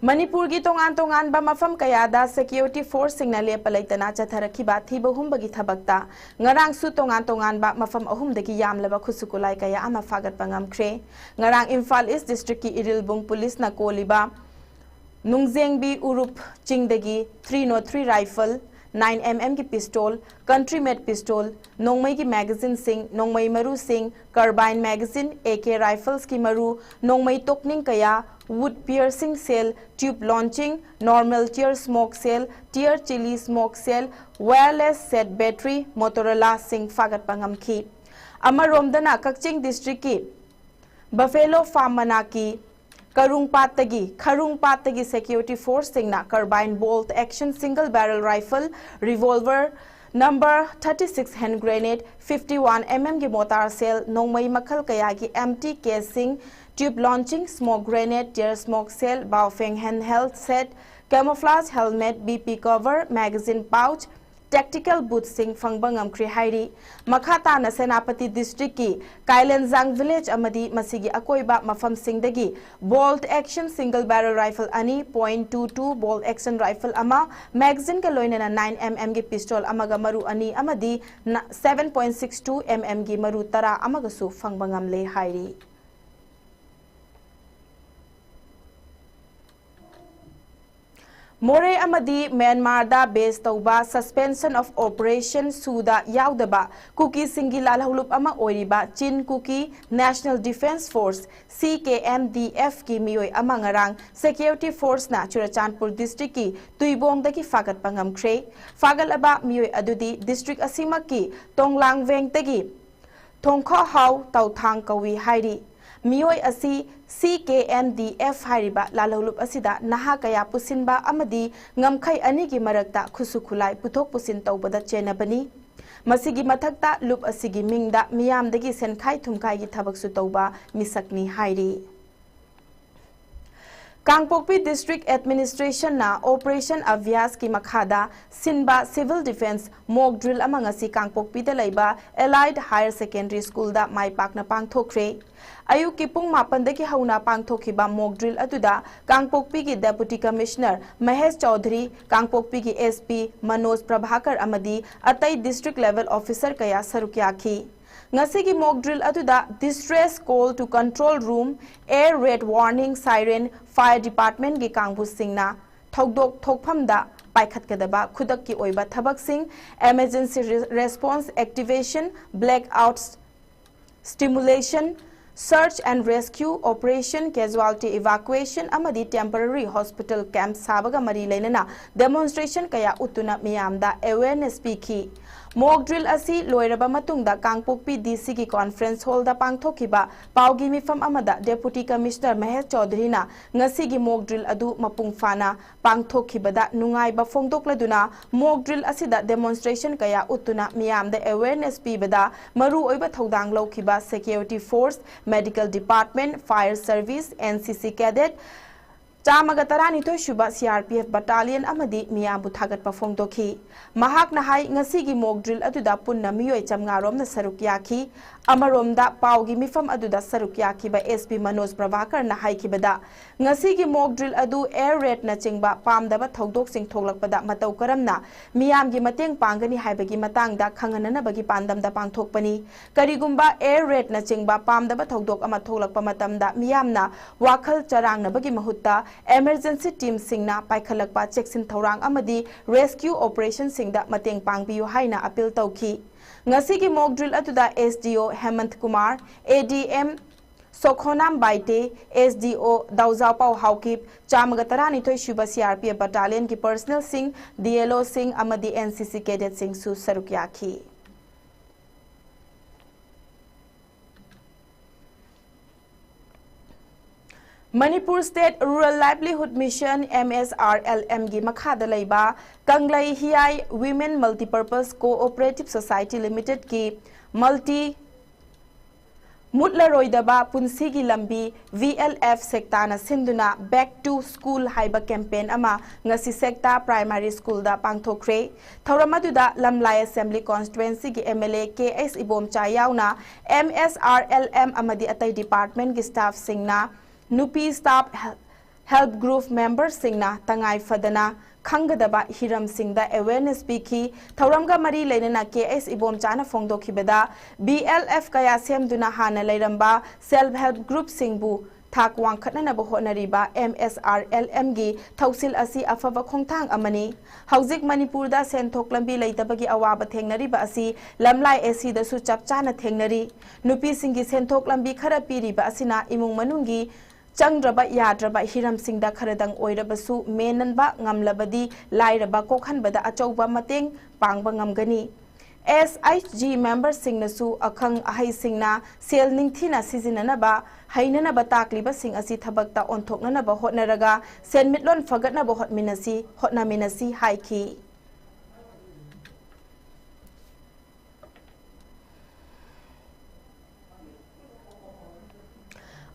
ꯃꯅꯤꯄꯨꯔꯒꯤ ꯇꯣꯉꯥꯟ ꯇꯣꯉꯥꯟꯕ ꯃꯐꯝ ꯀꯌꯥꯗ security force ꯁꯤꯡꯅ ꯂꯦꯞꯄ ꯂꯩꯇꯅ ꯆꯠꯊꯔꯛꯈꯤꯕ ꯊꯤꯕ ꯍꯨꯝꯕꯒꯤ ꯊꯕꯛꯇ ꯉꯔꯥꯡꯁꯨ ꯇꯣꯉꯥꯟ ꯇꯣꯉꯥꯟꯕ ꯃꯐꯝ ꯑꯍꯨꯝꯗꯒꯤ ꯌꯥꯝꯂꯕ ꯈꯨꯠꯁꯨ ꯈꯨꯠꯂꯥꯏ ꯀꯌꯥ ꯑꯃ ꯐꯥꯒꯠꯄ ꯉꯝꯈ꯭ꯔꯦ꯫ ꯉꯔꯥꯡ ꯏꯝꯐꯥꯜ East District ꯀꯤ ꯏꯔꯤꯜꯕꯨꯡ Police ꯅ ꯀꯣꯜꯂꯤꯕ ꯅꯨꯡꯖꯦꯡꯕꯤ ꯎꯔꯨꯞ ꯆꯤꯡꯗꯒꯤ three oh three rifle, nine M M ꯒꯤ pistol, country made pistol, ꯅꯣꯡꯃꯩꯒꯤ magazine ꯁꯤꯡ, ꯅꯣꯡꯃꯩ ꯃꯔꯨꯁꯤꯡ, carbine magazine, A K rifles ꯀꯤ ꯃꯔꯨ, ꯅꯣꯡꯃꯩ ꯇꯣꯛꯅꯤꯡ ꯀꯌꯥ, wood piercing shell, tube launching, normal tear smoke shell, tear chili smoke shell, wireless set battery, Motorola ꯁꯤꯡ ꯐꯥꯒꯠꯄ ꯉꯝꯈꯤ꯫ ꯑꯃꯔꯣꯝꯗꯅ ꯀꯛꯆꯤꯡ District ꯀꯤ Buffalo Farm ꯃꯅꯥꯛꯀꯤ ꯀꯔꯨꯡꯄꯥꯠꯇꯒꯤ, ꯈꯔꯨꯡꯄꯥꯠꯇꯒꯤ security force ꯁꯤꯡꯅ carbine bolt action single barrel rifle, revolver number thirty six, hand grenade, fifty one M M ꯒꯤ mortar shell, ꯅꯣꯡꯃꯩ ꯃꯈꯜ ꯀꯌꯥꯒꯤ empty case ꯁꯤꯡ, tube launching, smoke grenade, tear smoke shell, Baofeng handheld set, camouflage helmet, B P cover, magazine pouch, tactical boots ꯁꯤꯡ ꯐꯪꯕ ꯉꯝꯈ꯭ꯔꯦ ꯍꯥꯏꯔꯤ꯫ ꯃꯈꯥ ꯇꯥꯅ ꯁꯦꯅꯥꯄꯇꯤ District ꯀꯤ ꯀꯥꯏꯂꯦꯟꯖꯥꯡ village ꯑꯃꯗꯤ ꯃꯁꯤꯒꯤ ꯑꯀꯣꯏꯕ ꯃꯐꯝꯁꯤꯡꯗꯒꯤ bolt action single barrel rifle ꯑꯅꯤ, point two two bolt action rifle ꯑꯃ, magazine ꯒ ꯂꯣꯏꯅꯅ nine M M ꯒꯤ pistol ꯑꯃꯒ ꯃꯔꯨ ꯑꯅꯤ ꯑꯃꯗꯤ ꯅ-, seven point six two M M ꯒꯤ ꯃꯔꯨ ꯇꯔꯥ ꯑꯃꯒꯁꯨ ꯐꯪꯕ ꯉꯝꯂꯦ ꯍꯥꯏꯔꯤ꯫ ꯃꯣꯔꯦ ꯑꯃꯗꯤ ꯃ꯭ꯌꯥꯟꯃꯥꯔꯗ base ꯇꯧꯕ Suspension of Operation ꯁꯨꯗ ꯌꯥꯎꯗꯕ ꯀꯨꯀꯤꯁꯤꯡꯒꯤ ꯂꯥꯜꯍꯧꯂꯨꯞ ꯑꯃ ꯑꯣꯏꯔꯤꯕ Chin Kuki National Defence Force, C K N D F ꯀꯤ ꯃꯤꯑꯣꯏ ꯑꯃ ꯉꯔꯥꯡ security force ꯅ ꯆꯨꯔꯆꯥꯟꯄꯨꯔ District ꯀꯤ ꯇꯨꯏꯕꯣꯡꯗꯒꯤ ꯐꯥꯒꯠꯄ ꯉꯝꯈ꯭ꯔꯦ꯫ ꯐꯥꯒꯠꯂꯕ ꯃꯤꯑꯣꯏ ꯑꯗꯨꯗꯤ district ꯑꯁꯤꯃꯛꯀꯤ ꯇꯣꯡꯂꯥꯡ ꯋꯦꯡꯇꯒꯤ ꯊꯣꯡꯈꯣꯍꯥꯎ ꯇꯧꯊꯥꯡ ꯀꯧꯏ ꯍꯥꯏꯔꯤ꯫ ꯃꯤꯑꯣꯏ ꯑꯁꯤ C K N D F ꯍꯥꯏꯔꯤꯕ ꯂꯥꯜꯍꯧꯂꯨꯞ ꯑꯁꯤꯗ ꯅꯍꯥ ꯀꯌꯥ ꯄꯨꯁꯤꯟꯕ ꯑꯃꯗꯤ ꯉꯝꯈꯩ ꯑꯅꯤꯒꯤ ꯃꯔꯛꯇ ꯈꯨꯠꯁꯨ ꯈꯨꯠꯂꯥꯏ ꯄꯨꯊꯣꯛ ꯄꯨꯁꯤꯟ ꯇꯧꯕꯗ ꯆꯦꯟꯅꯕꯅꯤ꯫ ꯃꯁꯤꯒꯤ ꯃꯊꯛꯇ ꯂꯨꯞ ꯑꯁꯤꯒꯤ ꯃꯤꯡꯗ ꯃꯤꯌꯥꯝꯗꯒꯤ ꯁꯦꯟꯈꯥꯏ ꯊꯨꯝꯈꯥꯏꯒꯤ ꯊꯕꯛꯁꯨ ꯇꯧꯕ ꯃꯤꯁꯛꯅꯤ ꯍꯥꯏꯔꯤ꯫ ꯀꯥꯡꯄꯣꯛꯄꯤ District Administration ꯅ Operation Abhyas ꯀꯤ ꯃꯈꯥꯗ ꯁꯤꯟꯕ Civil Defence mock drill ꯑꯃ ꯉꯁꯤ ꯀꯥꯡꯄꯣꯛꯄꯤꯗ ꯂꯩꯕ Allied Higher Secondary School ꯗ ꯃꯥꯏ ꯄꯥꯛꯅ ꯄꯥꯡꯊꯣꯛꯈ꯭ꯔꯦ꯫ ꯑꯌꯨꯛꯀꯤ ꯄꯨꯡ ꯃꯥꯄꯟꯗꯒꯤ ꯍꯧꯅ ꯄꯥꯡꯊꯣꯛꯈꯤꯕ mock drill ꯑꯗꯨꯗ ꯀꯥꯡꯄꯣꯛꯄꯤꯒꯤ Deputy Commissioner ꯃꯍꯦꯁ ꯆꯧꯙꯨꯔꯤ, ꯀꯥꯡꯄꯣꯛꯄꯤꯒꯤ S P ꯃꯅꯣꯖ ꯄ꯭ꯔꯚꯥꯀꯔ ꯑꯃꯗꯤ ꯑꯇꯩ district level officer ꯀꯌꯥ ꯁꯔꯨꯛ ꯌꯥꯈꯤ꯫ ꯉꯁꯤꯒꯤ mock drill ꯑꯗꯨꯗ distress call to control room, air raid warning siren, fire department ꯀꯤ ꯀꯥꯡꯕꯨꯁꯤꯡꯅ ꯊꯧꯗꯣꯛ ꯊꯣꯛꯐꯝꯗ ꯄꯥꯏꯈꯠꯀꯗꯕ ꯈꯨꯗꯛꯀꯤ ꯑꯣꯏꯕ ꯊꯕꯛꯁꯤꯡ, emergency re-, response activation, blackout stimulation, search and rescue operation, casualty evacuation ꯑꯃꯗꯤ temporary hospital camp ꯁꯥꯕꯒ ꯃꯔꯤ ꯂꯩꯅꯅ demonstration ꯀꯌꯥ ꯎꯠꯇꯨꯅ ꯃꯤꯌꯥꯝꯗ awareness ꯄꯤꯈꯤ꯫ Mock drill ꯑꯁꯤ ꯂꯣꯏꯔꯕ ꯃꯇꯨꯡꯗ ꯀꯥꯡꯄꯣꯛꯄꯤ D C ꯒꯤ conference hall ꯗ ꯄꯥꯡꯊꯣꯛꯈꯤꯕ ꯄꯥꯎꯒꯤ ꯃꯤꯐꯝ ꯑꯃꯗ Deputy Commissioner ꯃꯍꯦꯁ ꯆꯧꯙꯨꯔꯤꯅ ꯉꯁꯤꯒꯤ mock drill ꯑꯗꯨ ꯃꯄꯨꯡ ꯐꯥꯅ ꯄꯥꯡꯊꯣꯛꯈꯤꯕꯗ ꯅꯨꯡꯉꯥꯏꯕ ꯐꯣꯡꯗꯣꯛꯂꯗꯨꯅ mock drill ꯑꯁꯤꯗ demonstration ꯀꯌꯥ ꯎꯠꯇꯨꯅ ꯃꯤꯌꯥꯝꯗ awareness ꯄꯤꯕꯗ ꯃꯔꯨꯑꯣꯏꯕ ꯊꯧꯗꯥꯡ ꯂꯧꯈꯤꯕ security force, medical department, fire service, N C C cadet, ꯆꯥꯝꯃꯒ ꯇꯔꯥꯅꯤꯊꯣꯏ ꯁꯨꯕ C R P F battalion ꯑꯃꯗꯤ ꯃꯤꯌꯥꯝꯕꯨ ꯊꯥꯒꯠꯄ ꯐꯣꯡꯗꯣꯛꯈꯤ꯫ ꯃꯍꯥꯛꯅ ꯍꯥꯏ, ꯉꯁꯤꯒꯤ mock drill ꯑꯗꯨꯗ ꯄꯨꯟꯅ ꯃꯤꯑꯣꯏ ꯆꯥꯝꯃꯉꯥ ꯔꯣꯝꯅ ꯁꯔꯨꯛ ꯌꯥꯈꯤ꯫ ꯑꯃꯔꯣꯝꯗ ꯄꯥꯎꯒꯤ ꯃꯤꯐꯝ ꯑꯗꯨꯗ ꯁꯔꯨꯛ ꯌꯥꯈꯤꯕ S P ꯃꯅꯣꯖ ꯄ꯭ꯔꯚꯥꯀꯔꯅ ꯍꯥꯏꯈꯤꯕꯗ, ꯉꯁꯤꯒꯤ mock drill ꯑꯗꯨ air raid ꯅꯆꯤꯡꯕ ꯄꯥꯝꯗꯕ ꯊꯧꯗꯣꯛꯁꯤꯡ ꯊꯣꯛꯂꯛꯄꯗ ꯃꯇꯧ ꯀꯔꯝꯅ ꯃꯤꯌꯥꯝꯒꯤ ꯃꯇꯦꯡ ꯄꯥꯡꯒꯅꯤ ꯍꯥꯏꯕꯒꯤ ꯃꯇꯥꯡꯗ ꯈꯪꯍꯟꯅꯅꯕꯒꯤ ꯄꯥꯟꯗꯝꯗ ꯄꯥꯡꯊꯣꯛꯄꯅꯤ꯫ ꯀꯔꯤꯒꯨꯝꯕ air raid ꯅꯆꯤꯡꯕ ꯄꯥꯝꯗꯕ ꯊꯧꯗꯣꯛ ꯑꯃ ꯊꯣꯛꯂꯛꯄ ꯃꯇꯝꯗ ꯃꯤꯌꯥꯝꯅ ꯋꯥꯈꯜ ꯆꯔꯥꯡꯅꯕꯒꯤ ꯃꯍꯨꯠꯇ emergency team ꯁꯤꯡꯅ ꯄꯥꯏꯈꯠꯂꯛꯄ ꯆꯦꯛꯁꯤꯟ ꯊꯧꯔꯥꯡ ꯑꯃꯗꯤ rescue operation ꯁꯤꯡꯗ ꯃꯇꯦꯡ ꯄꯥꯡꯕꯤꯌꯨ ꯍꯥꯏꯅ appeal ꯇꯧꯈꯤ꯫ ꯉꯁꯤꯒꯤ mock drill ꯑꯗꯨꯗ S D O ꯍꯦꯃꯟꯠ Kumar, A D M ꯁꯣꯈꯣꯅꯥꯝ Baite, S D O ꯗꯥꯎꯖꯥꯄꯥꯎ Haokip, ꯆꯥꯝꯃꯒ ꯇꯔꯥꯅꯤꯊꯣꯏ ꯁꯨꯕ C R P F battalion ꯒꯤ personnel ꯁꯤꯡ, D L O ꯁꯤꯡ ꯑꯃꯗꯤ N C C cadet ꯁꯤꯡꯁꯨ ꯁꯔꯨꯛ ꯌꯥꯈꯤ꯫ Manipur State Rural Livelihood Mission, M S R L M ꯒꯤ ꯃꯈꯥꯗ ꯂꯩꯕ ꯀꯪꯂꯩ ꯍꯤꯌꯥꯏ Women Multipurpose Cooperative Society Limited ꯀꯤ multi ꯃꯨꯠꯂꯔꯣꯏꯗꯕ ꯄꯨꯟꯁꯤꯒꯤ ꯂꯝꯕꯤ, V L F ꯁꯦꯛꯇꯥꯅ ꯁꯤꯟꯗꯨꯅ Back to School ꯍꯥꯏꯕ campaign ꯑꯃ ꯉꯁꯤ ꯁꯦꯛꯇꯥ Primary School ꯗ ꯄꯥꯡꯊꯣꯛꯈ꯭ꯔꯦ꯫ ꯊꯧꯔꯝ ꯑꯗꯨꯗ ꯂꯝꯂꯥꯏ Assembly Constituency ꯒꯤ M L A K H Ibomcha ꯌꯥꯎꯅ M S R L M ꯑꯃꯗꯤ ꯑꯇꯩ department ꯀꯤ staff ꯁꯤꯡꯅ ꯅꯨꯄꯤ staff help group member ꯁꯤꯡꯅ ꯇꯉꯥꯏ ꯐꯗꯅ ꯈꯪꯒꯗꯕ ꯍꯤꯔꯝꯁꯤꯡꯗ awareness ꯄꯤꯈꯤ꯫ ꯊꯧꯔꯝꯒ ꯃꯔꯤ ꯂꯩꯅꯅ K H ꯏꯕꯣꯝꯆꯥꯅ ꯐꯣꯡꯗꯣꯛꯈꯤꯕꯗ, V L F ꯀꯌꯥ ꯁꯦꯝꯗꯨꯅ ꯍꯥꯟꯅ ꯂꯩꯔꯝꯕ self help group ꯁꯤꯡꯕꯨ ꯊꯥꯛ ꯋꯥꯡꯈꯠꯅꯅꯕ ꯍꯣꯠꯅꯔꯤꯕ M S R L M ꯒꯤ ꯊꯧꯁꯤꯜ ꯑꯁꯤ ꯑꯐꯕ ꯈꯣꯡꯊꯥꯡ ꯑꯃꯅꯤ꯫ ꯍꯧꯖꯤꯛ ꯃꯅꯤꯄꯨꯔꯗ ꯁꯦꯟꯊꯣꯛ ꯂꯝꯕꯤ ꯂꯩꯇꯕꯒꯤ ꯑꯋꯥꯕ ꯊꯦꯡꯅꯔꯤꯕ ꯑꯁꯤ ꯂꯝꯂꯥꯏ A C ꯗꯁꯨ ꯆꯞ ꯆꯥꯅ ꯊꯦꯡꯅꯔꯤ꯫ ꯅꯨꯄꯤꯁꯤꯡꯒꯤ ꯁꯦꯟꯊꯣꯛ ꯂꯝꯕꯤ ꯈꯔ ꯄꯤꯔꯤꯕ ꯑꯁꯤꯅ ꯏꯃꯨꯡ ꯃꯅꯨꯡꯒꯤ ꯆꯪꯗ꯭ꯔꯕ ꯌꯥꯗ꯭ꯔꯕ ꯍꯤꯔꯝꯁꯤꯡꯗ ꯈꯔꯗꯪ ꯑꯣꯏꯔꯕꯁꯨ ꯃꯦꯟꯅꯟꯕ ꯉꯝꯂꯕꯗꯤ ꯂꯥꯏꯔꯕ ꯀꯣꯛꯍꯟꯕꯗ ꯑꯆꯧꯕ ꯃꯇꯦꯡ ꯄꯥꯡꯕ ꯉꯝꯒꯅꯤ꯫ S H G member ꯁꯤꯡꯅꯁꯨ ꯑꯈꯪ ꯑꯍꯩꯁꯤꯡꯅ ꯁꯦꯜ ꯅꯤꯡꯊꯤꯅ ꯁꯤꯖꯤꯟꯅꯅꯕ ꯍꯩꯅꯅꯕ ꯇꯥꯛꯂꯤꯕꯁꯤꯡ ꯑꯁꯤ ꯊꯕꯛꯇ ꯑꯣꯟꯊꯣꯛꯅꯅꯕ ꯍꯣꯠꯅꯔꯒ ꯁꯦꯟꯃꯤꯠꯂꯣꯟ ꯐꯒꯠꯅꯕ ꯍꯣꯠꯃꯤꯟꯅꯁꯤ, ꯍꯣꯠꯅꯃꯤꯟꯅꯁꯤ ꯍꯥꯏꯈꯤ꯫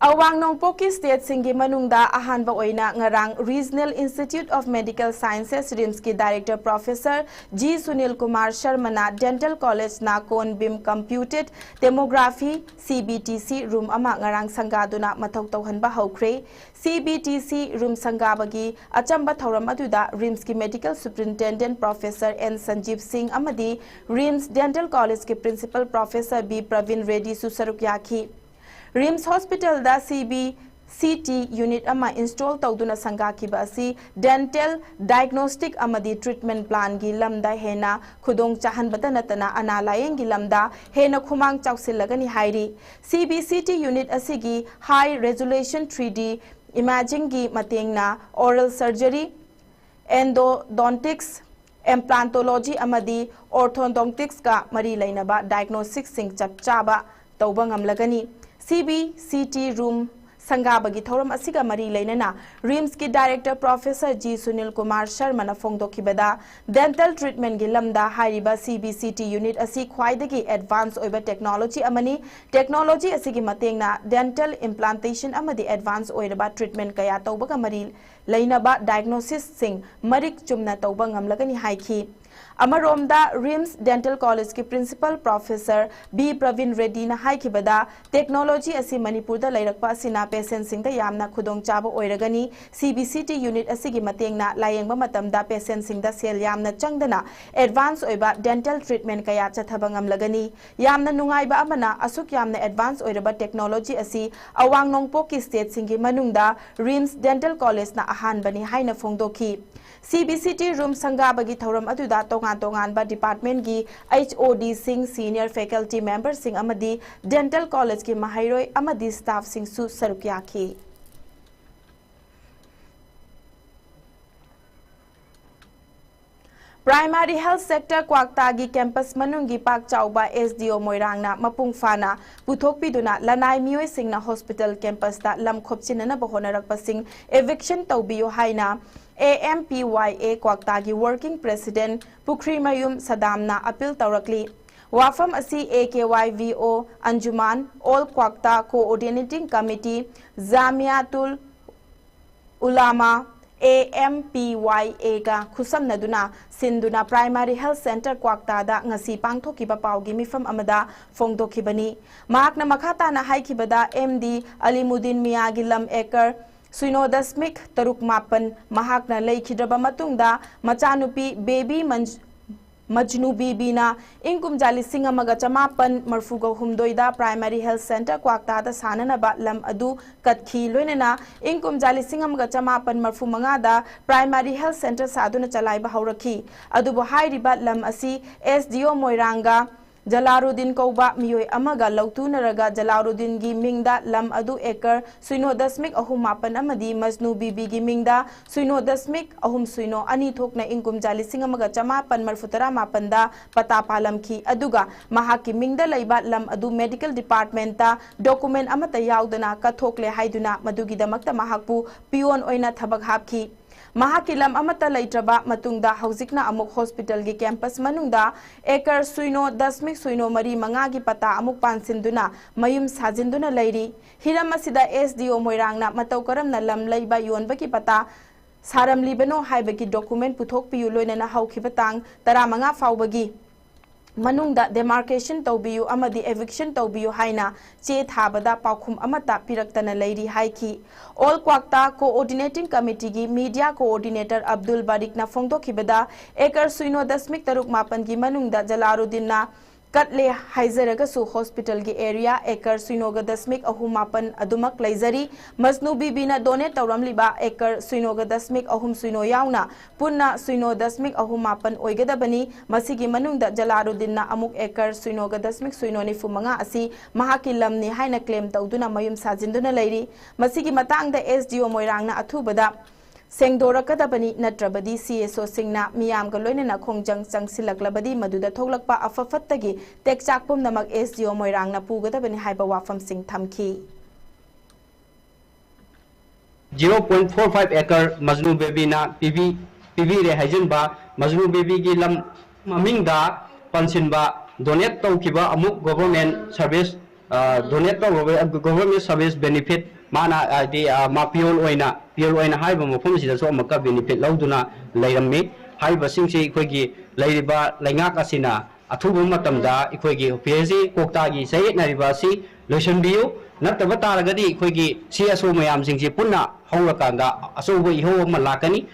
ꯑꯋꯥꯡ ꯅꯣꯡꯄꯣꯛꯀꯤ state ꯁꯤꯡꯒꯤ ꯃꯅꯨꯡꯗ ꯑꯍꯥꯟꯕ ꯑꯣꯏꯅ ꯉꯔꯥꯡ Regional Institute of Medical Sciences, RIMS ꯀꯤ director professor G Sunil Kumar ꯁꯔꯃꯅ Dental College ꯅꯥꯀꯣꯟ ꯕꯤꯝ Computed Tomography, C B T C, room ꯑꯃ ꯉꯔꯥꯡ ꯁꯪꯒꯥꯗꯨꯅ ꯃꯊꯧ ꯇꯧꯍꯟꯕ ꯍꯧꯈ꯭ꯔꯦ꯫ C B T C room ꯁꯪꯒꯥꯕꯒꯤ ꯑꯆꯝꯕ ꯊꯧꯔꯝ ꯑꯗꯨꯗ RIMS ꯀꯤ Medical Superintendent Professor N ꯁꯟꯖꯤꯕ ꯁꯤꯡ ꯑꯃꯗꯤ RIMS Dental College ꯀꯤ Principal Professor B ꯄ꯭ꯔꯕꯤꯟ ꯔꯦꯗꯤꯁꯨ ꯁꯔꯨꯛ ꯌꯥꯈꯤ꯫ RIMS Hospital ꯗ C B C T unit ꯑꯃ install ꯇꯧꯗꯨꯅ ꯁꯪꯒꯥꯈꯤꯕ ꯑꯁꯤ dental diagnostic ꯑꯃꯗꯤ treatment plan ꯒꯤ ꯂꯝꯗ ꯍꯦꯟꯅ ꯈꯨꯗꯣꯡ ꯆꯥꯍꯟꯕꯇ ꯅꯠꯇꯅ ꯑꯅꯥ ꯂꯥꯌꯦꯡꯒꯤ ꯂꯝꯗ ꯍꯦꯟꯅ ꯈꯨꯃꯥꯡ ꯆꯥꯎꯁꯤꯜꯂꯒꯅꯤ ꯍꯥꯏꯔꯤ꯫ C B C T unit ꯑꯁꯤꯒꯤ high resolution three D imaging ꯒꯤ ꯃꯇꯦꯡꯅ oral surgery, endodontics, implantology ꯑꯃꯗꯤ orthodontics ꯀ ꯃꯔꯤ ꯂꯩꯅꯕ diagnosis ꯁꯤꯡ ꯆꯞ ꯆꯥꯕ ꯇꯧꯕ ꯉꯝꯂꯒꯅꯤ꯫ C B C T room ꯁꯪꯒꯥꯕꯒꯤ ꯊꯧꯔꯝ ꯑꯁꯤꯒ ꯃꯔꯤ ꯂꯩꯅꯅ RIMSꯀꯤ director professor G Sunil Kumar Sharmaꯅ ꯐꯣꯡꯗꯣꯛꯈꯤꯕꯗ, dental treatmentꯀꯤ ꯂꯝꯗ ꯍꯥꯏꯔꯤꯕ CBCT unit ꯑꯁꯤ ꯈ꯭ꯋꯥꯏꯗꯒꯤ advance ꯑꯣꯏꯕ technology ꯑꯃꯅꯤ꯫ Technology ꯑꯁꯤꯒꯤ ꯃꯇꯦꯡꯅ dental implantation ꯑꯃꯗꯤ advance ꯑꯣꯏꯔꯕ treatment ꯀꯌꯥ ꯇꯧꯕꯒ ꯃꯔꯤ ꯂꯩꯅꯕ diagnosisꯁꯤꯡ ꯃꯔꯤꯛ ꯆꯨꯝꯅ ꯇꯧꯕ ꯉꯝꯂꯒꯅꯤ ꯍꯥꯏꯈꯤ꯫ ꯑꯃꯔꯣꯝꯗ, RIMS Dental Collegeꯀꯤ principal professor B Praveen Reddyꯅ ꯍꯥꯏꯈꯤꯕꯗ, technology ꯑꯁꯤ ꯃꯅꯤꯄꯨꯔꯗ ꯂꯩꯔꯛꯄ ꯑꯁꯤꯅ patientꯁꯤꯡꯗ ꯌꯥꯝꯅ ꯈꯨꯗꯣꯡꯆꯥꯕ ꯑꯣꯏꯔꯒꯅꯤ꯫ CBCT unit ꯑꯁꯤꯒꯤ ꯃꯇꯦꯡꯅ ꯂꯥꯌꯦꯡꯕ ꯃꯇꯝꯗ patientꯁꯤꯡꯗ ꯁꯦꯜ ꯌꯥꯝꯅ ꯆꯪꯗꯅ advance ꯑꯣꯏꯕ dental treatment ꯀꯌꯥ ꯆꯠꯊꯕ ꯉꯝꯂꯒꯅꯤ꯫ ꯌꯥꯝꯅ ꯅꯨꯡꯉꯥꯏꯕ ꯑꯃꯅ, ꯑꯁꯨꯛ ꯌꯥꯝꯅ advance ꯑꯣꯏꯔꯕ technology ꯑꯁꯤ ꯑꯋꯥꯡ ꯅꯣꯡꯄꯣꯛꯀꯤ stateꯁꯤꯡꯒꯤ ꯃꯅꯨꯡꯗ RIMS Dental Collegeꯅ ꯑꯍꯥꯟꯕꯅꯤ ꯍꯥꯏꯅ ꯐꯣꯡꯗꯣꯛꯈꯤ꯫ CBCT room ꯁꯪꯒꯥꯕꯒꯤ ꯊꯧꯔꯝ ꯑꯗꯨꯗ ꯇꯣꯉꯥꯟ ꯇꯣꯉꯥꯟꯕ departmentꯀꯤ HODꯁꯤꯡ, senior faculty memberꯁꯤꯡ ꯑꯃꯗꯤ dental collegeꯀꯤ ꯃꯍꯩꯔꯣꯏ ꯑꯃꯗꯤ staffꯁꯤꯡꯁꯨ ꯁꯔꯨꯛ ꯌꯥꯈꯤ꯫ Primary Health Centre ꯀ꯭ꯋꯥꯛꯇꯥꯒꯤ campus ꯃꯅꯨꯡꯒꯤ ꯄꯥꯛ ꯆꯥꯎꯕ SDO ꯃꯣꯏꯔꯥꯡꯅ ꯃꯄꯨꯡ ꯐꯥꯅ ꯄꯨꯊꯣꯛꯄꯤꯗꯨꯅ ꯂꯅꯥꯏ ꯃꯤꯑꯣꯏꯁꯤꯡꯅ hospital campusꯇ ꯂꯝ ꯈꯣꯞꯆꯤꯟꯅꯅꯕ ꯍꯣꯠꯅꯔꯛꯄꯁꯤꯡ eviction ꯇꯧꯕꯤꯌꯨ ꯍꯥꯏꯅ AMPYA ꯀ꯭ꯋꯥꯛꯇꯥꯒꯤ working president ꯄꯨꯈ꯭ꯔꯤꯃꯌꯨꯝ ꯁꯗꯥꯝꯅ appeal ꯇꯧꯔꯛꯂꯤ꯫ ꯋꯥꯐꯝ ꯑꯁꯤ AKYVO Anjuman, All Kwakta Coordinating Committee, Jamiatul Ulama, AMPYAꯒ ꯈꯨꯠꯁꯝꯅꯗꯨꯅ ꯁꯤꯟꯗꯨꯅ Primary Health Centre ꯀ꯭ꯋꯥꯛꯇꯥꯗ ꯉꯁꯤ ꯄꯥꯡꯊꯣꯛꯈꯤꯕ ꯄꯥꯎꯒꯤ ꯃꯤꯐꯝ ꯑꯃꯗ ꯐꯣꯡꯗꯣꯛꯈꯤꯕꯅꯤ꯫ ꯃꯍꯥꯛꯅ ꯃꯈꯥ ꯇꯥꯅ ꯍꯥꯏꯈꯤꯕꯗ, MD ꯑꯂꯤꯃꯨꯗꯤꯟ ꯃꯤꯌꯥꯒꯤ ꯂꯝ acre ꯁꯤꯅꯣ ꯗꯁꯃꯤꯛ ꯇꯔꯨꯛ ꯃꯥꯄꯟ ꯃꯍꯥꯛꯅ ꯂꯩꯈꯤꯗ꯭ꯔꯕ ꯃꯇꯨꯡꯗ, ꯃꯆꯥꯅꯨꯄꯤ ꯕꯦꯕꯤ ꯃꯟꯖ-, ꯃꯖꯅꯨ ꯕꯤꯕꯤꯅ ꯏꯪ ꯀꯨꯝꯖꯥ ꯂꯤꯁꯤꯡ ꯑꯃꯒ ꯆꯃꯥꯄꯟ ꯃꯔꯐꯨꯒ ꯍꯨꯝꯗꯣꯏꯗ Primary Health Centre ꯀ꯭ꯋꯥꯛꯇꯥꯗ ꯁꯥꯅꯅꯕ ꯂꯝ ꯑꯗꯨ ꯀꯠꯈꯤ꯫ ꯂꯣꯏꯅꯅ ꯏꯪ ꯀꯨꯝꯖꯥ ꯂꯤꯁꯤꯡ ꯑꯃꯒ ꯆꯃꯥꯄꯟ ꯃꯔꯐꯨ ꯃꯉꯥꯗ Primary Health Centre ꯁꯥꯗꯨꯅ ꯆꯂꯥꯏꯕ ꯍꯧꯔꯛꯈꯤ꯫ ꯑꯗꯨꯕꯨ ꯍꯥꯏꯔꯤꯕ ꯂꯝ ꯑꯁꯤ SDO ꯃꯣꯏꯔꯥꯡꯒ ꯖꯂꯥꯔꯨꯗꯤꯟ ꯀꯧꯕ ꯃꯤꯑꯣꯏ ꯑꯃꯒ ꯂꯧꯇꯨꯅꯔꯒ ꯖꯂꯥꯔꯨꯗꯤꯟꯒꯤ ꯃꯤꯡꯗ ꯂꯝ ꯑꯗꯨ ꯑꯦꯀꯔ ꯁꯨꯏꯅꯣ ꯗꯁꯃꯤꯛ ꯑꯍꯨꯝ ꯃꯥꯄꯟ ꯑꯃꯗꯤ ꯃꯖꯅꯨ ꯕꯤꯕꯤꯒꯤ ꯃꯤꯡꯗ ꯁꯨꯏꯅꯣ ꯗꯁꯃꯤꯛ ꯑꯍꯨꯝ ꯁꯨꯏꯅꯣ ꯑꯅꯤ ꯊꯣꯛꯅ ꯏꯪ ꯀꯨꯝꯖꯥ ꯂꯤꯁꯤꯡ ꯑꯃꯒ ꯆꯃꯥꯄꯟ ꯃꯔꯐꯨ ꯇꯔꯥ ꯃꯥꯄꯟꯗ ꯄꯇꯥ ꯄꯥꯜꯂꯝꯈꯤ꯫ ꯑꯗꯨꯒ ꯃꯍꯥꯛꯀꯤ ꯃꯤꯡꯗ ꯂꯩꯕ ꯂꯝ ꯑꯗꯨ medical departmentꯇ document ꯑꯃꯠꯇ ꯌꯥꯎꯗꯅ ꯀꯠꯊꯣꯛꯂꯦ ꯍꯥꯏꯗꯨꯅ ꯃꯗꯨꯒꯤꯗꯃꯛꯇ ꯃꯍꯥꯛꯄꯨ peon ꯑꯣꯏꯅ ꯊꯕꯛ ꯍꯥꯞꯈꯤ꯫ ꯃꯍꯥꯛꯀꯤ ꯂꯝ ꯑꯃꯠꯇ ꯂꯩꯇ꯭ꯔꯕ ꯃꯇꯨꯡꯗ ꯍꯧꯖꯤꯛꯅ ꯑꯃꯨꯛ hospitalꯒꯤ campus ꯃꯅꯨꯡꯗ ꯑꯦꯀꯔ ꯁꯨꯏꯅꯣ ꯗꯁꯃꯤꯛ ꯁꯨꯏꯅꯣ ꯃꯔꯤ ꯃꯉꯥꯒꯤ ꯄꯇꯥ ꯑꯃꯨꯛ ꯄꯥꯟꯁꯤꯟꯗꯨꯅ ꯃꯌꯨꯝ ꯁꯥꯖꯤꯟꯗꯨꯅ ꯂꯩꯔꯤ꯫ ꯍꯤꯔꯝ ꯑꯁꯤꯗ SDO ꯃꯣꯏꯔꯥꯡꯅ ꯃꯇꯧ ꯀꯔꯝꯅ ꯂꯝ ꯂꯩꯕ ꯌꯣꯟꯕꯒꯤ ꯄꯇꯥ ꯁꯥꯔꯝꯂꯤꯕꯅꯣ ꯍꯥꯏꯕꯒꯤ document ꯄꯨꯊꯣꯛꯄꯤꯌꯨ, ꯂꯣꯏꯅꯅ ꯍꯧꯈꯤꯕ ꯇꯥꯡ ꯇꯔꯥꯃꯉꯥ ꯐꯥꯎꯕꯒꯤ ꯃꯅꯨꯡꯗ demarcation ꯇꯧꯕꯤꯌꯨ ꯑꯃꯗꯤ eviction ꯇꯧꯕꯤꯌꯨ ꯍꯥꯏꯅ ꯆꯦ ꯊꯥꯕꯗ ꯄꯥꯎꯈꯨꯝ ꯑꯃꯠꯇ ꯄꯤꯔꯛꯇꯅ ꯂꯩꯔꯤ ꯍꯥꯏꯈꯤ꯫ All Kwakta Coordinating Committeeꯒꯤ media coordinator ꯑꯕꯗꯨꯜ ꯕꯥꯔꯤꯛꯅ ꯐꯣꯡꯗꯣꯛꯈꯤꯕꯗ, ꯑꯦꯀꯔ ꯁꯨꯏꯅꯣ ꯗꯁꯃꯤꯛ ꯇꯔꯨꯛ ꯃꯥꯄꯟꯒꯤ ꯃꯅꯨꯡꯗ ꯖꯂꯥꯔꯨꯗꯤꯟꯅ ꯀꯠꯂꯦ ꯍꯥꯏꯖꯔꯒꯁꯨ hospitalꯒꯤ area ꯑꯦꯀꯔ ꯁꯨꯏꯅꯣꯒ ꯗꯁꯃꯤꯛ ꯑꯍꯨꯝ ꯃꯥꯄꯟ ꯑꯗꯨꯃꯛ ꯂꯩꯖꯔꯤ꯫ ꯃꯖꯅꯨ ꯕꯤꯕꯤꯅ donate ꯇꯧꯔꯝꯂꯤꯕ ꯑꯦꯀꯔ ꯁꯨꯏꯅꯣꯒ ꯗꯁꯃꯤꯛ ꯑꯍꯨꯝ ꯁꯨꯏꯅꯣ ꯌꯥꯎꯅ ꯄꯨꯟꯅ ꯁꯨꯏꯅꯣ ꯗꯁꯃꯤꯛ ꯑꯍꯨꯝ ꯃꯥꯄꯟ ꯑꯣꯏꯒꯗꯕꯅꯤ꯫ ꯃꯁꯤꯒꯤ ꯃꯅꯨꯡꯗ ꯖꯂꯥꯔꯨꯗꯤꯟꯅ ꯑꯃꯨꯛ ꯑꯦꯀꯔ ꯁꯨꯏꯅꯣꯒ ꯗꯁꯃꯤꯛ ꯁꯨꯏꯅꯣ ꯅꯤꯐꯨ ꯃꯉꯥ ꯑꯁꯤ ꯃꯍꯥꯛꯀꯤ ꯂꯝꯅꯤ ꯍꯥꯏꯅ claim ꯇꯧꯗꯨꯅ ꯃꯌꯨꯝ ꯁꯥꯖꯤꯟꯗꯨꯅ ꯂꯩꯔꯤ꯫ ꯃꯁꯤꯒꯤ ꯃꯇꯥꯡꯗ SDO ꯃꯣꯏꯔꯥꯡꯅ ꯑꯊꯨꯕꯗ ꯁꯦꯡꯗꯣꯔꯛꯀꯗꯕꯅꯤ, ꯅꯠꯇ꯭ꯔꯕꯗꯤ CSOꯁꯤꯡꯅ ꯃꯤꯌꯥꯝꯒ ꯂꯣꯏꯅꯅ ꯈꯣꯡꯖꯪ ꯆꯪꯁꯤꯜꯂꯛꯂꯕꯗꯤ ꯃꯗꯨꯗ ꯊꯣꯛꯂꯛꯄ ꯑꯐ ꯐꯠꯇꯒꯤ ꯇꯦꯛꯆꯥꯛ ꯄꯨꯝꯅꯃꯛ SDO ꯃꯣꯏꯔꯥꯡꯅ ꯄꯨꯒꯗꯕꯅꯤ ꯍꯥꯏꯕ ꯋꯥꯐꯝꯁꯤꯡ ꯊꯝꯈꯤ꯫ Zero point four five acre ꯃꯖꯅꯨ ꯕꯦꯕꯤꯅ ꯄꯤꯕꯤ-, ꯄꯤꯕꯤꯔꯦ ꯍꯥꯏꯖꯤꯟꯕ, ꯃꯖꯅꯨ ꯕꯦꯕꯤꯒꯤ ꯂꯝ ꯃꯃꯤꯡꯗ ꯄꯟꯁꯤꯟꯕ, donate ꯇꯧꯈꯤꯕ ꯑꯃꯨꯛ government service, ꯑ, donate ꯇꯧꯔꯕ government service benefit ꯃꯥꯅ, ꯍꯥꯏꯗꯤ, ꯑ, ꯃꯥ peon ꯑꯣꯏꯅ, peon ꯑꯣꯏꯅ ꯍꯥꯏꯔꯤꯕ ꯃꯐꯝꯁꯤꯗꯁꯨ ꯑꯃꯨꯛꯀ benefit ꯂꯧꯗꯨꯅ ꯂꯩꯔꯝꯃꯤ꯫ ꯍꯥꯏꯔꯤꯕꯁꯤꯡꯁꯤ ꯑꯩꯈꯣꯏꯒꯤ ꯂꯩꯔꯤꯕ ꯂꯩꯉꯥꯛ ꯑꯁꯤꯅ ꯑꯊꯨꯕ ꯃꯇꯝꯗ ꯑꯩꯈꯣꯏꯒꯤ PHE ꯀ꯭ꯋꯥꯛꯇꯥꯒꯤ ꯆꯌꯦꯠꯅꯔꯤꯕ ꯑꯁꯤ ꯂꯣꯏꯁꯤꯟꯕꯤꯌꯨ, ꯅꯠꯇꯕ ꯇꯥꯔꯒꯗꯤ ꯑꯩꯈꯣꯏꯒꯤ CSO ꯃꯌꯥꯝꯁꯤꯡꯁꯤ ꯄꯨꯟꯅ ꯍꯧꯔꯀꯥꯟꯗ ꯑꯆꯧꯕ ꯏꯍꯧ ꯑꯃ ꯂꯥꯛꯀꯅꯤ꯫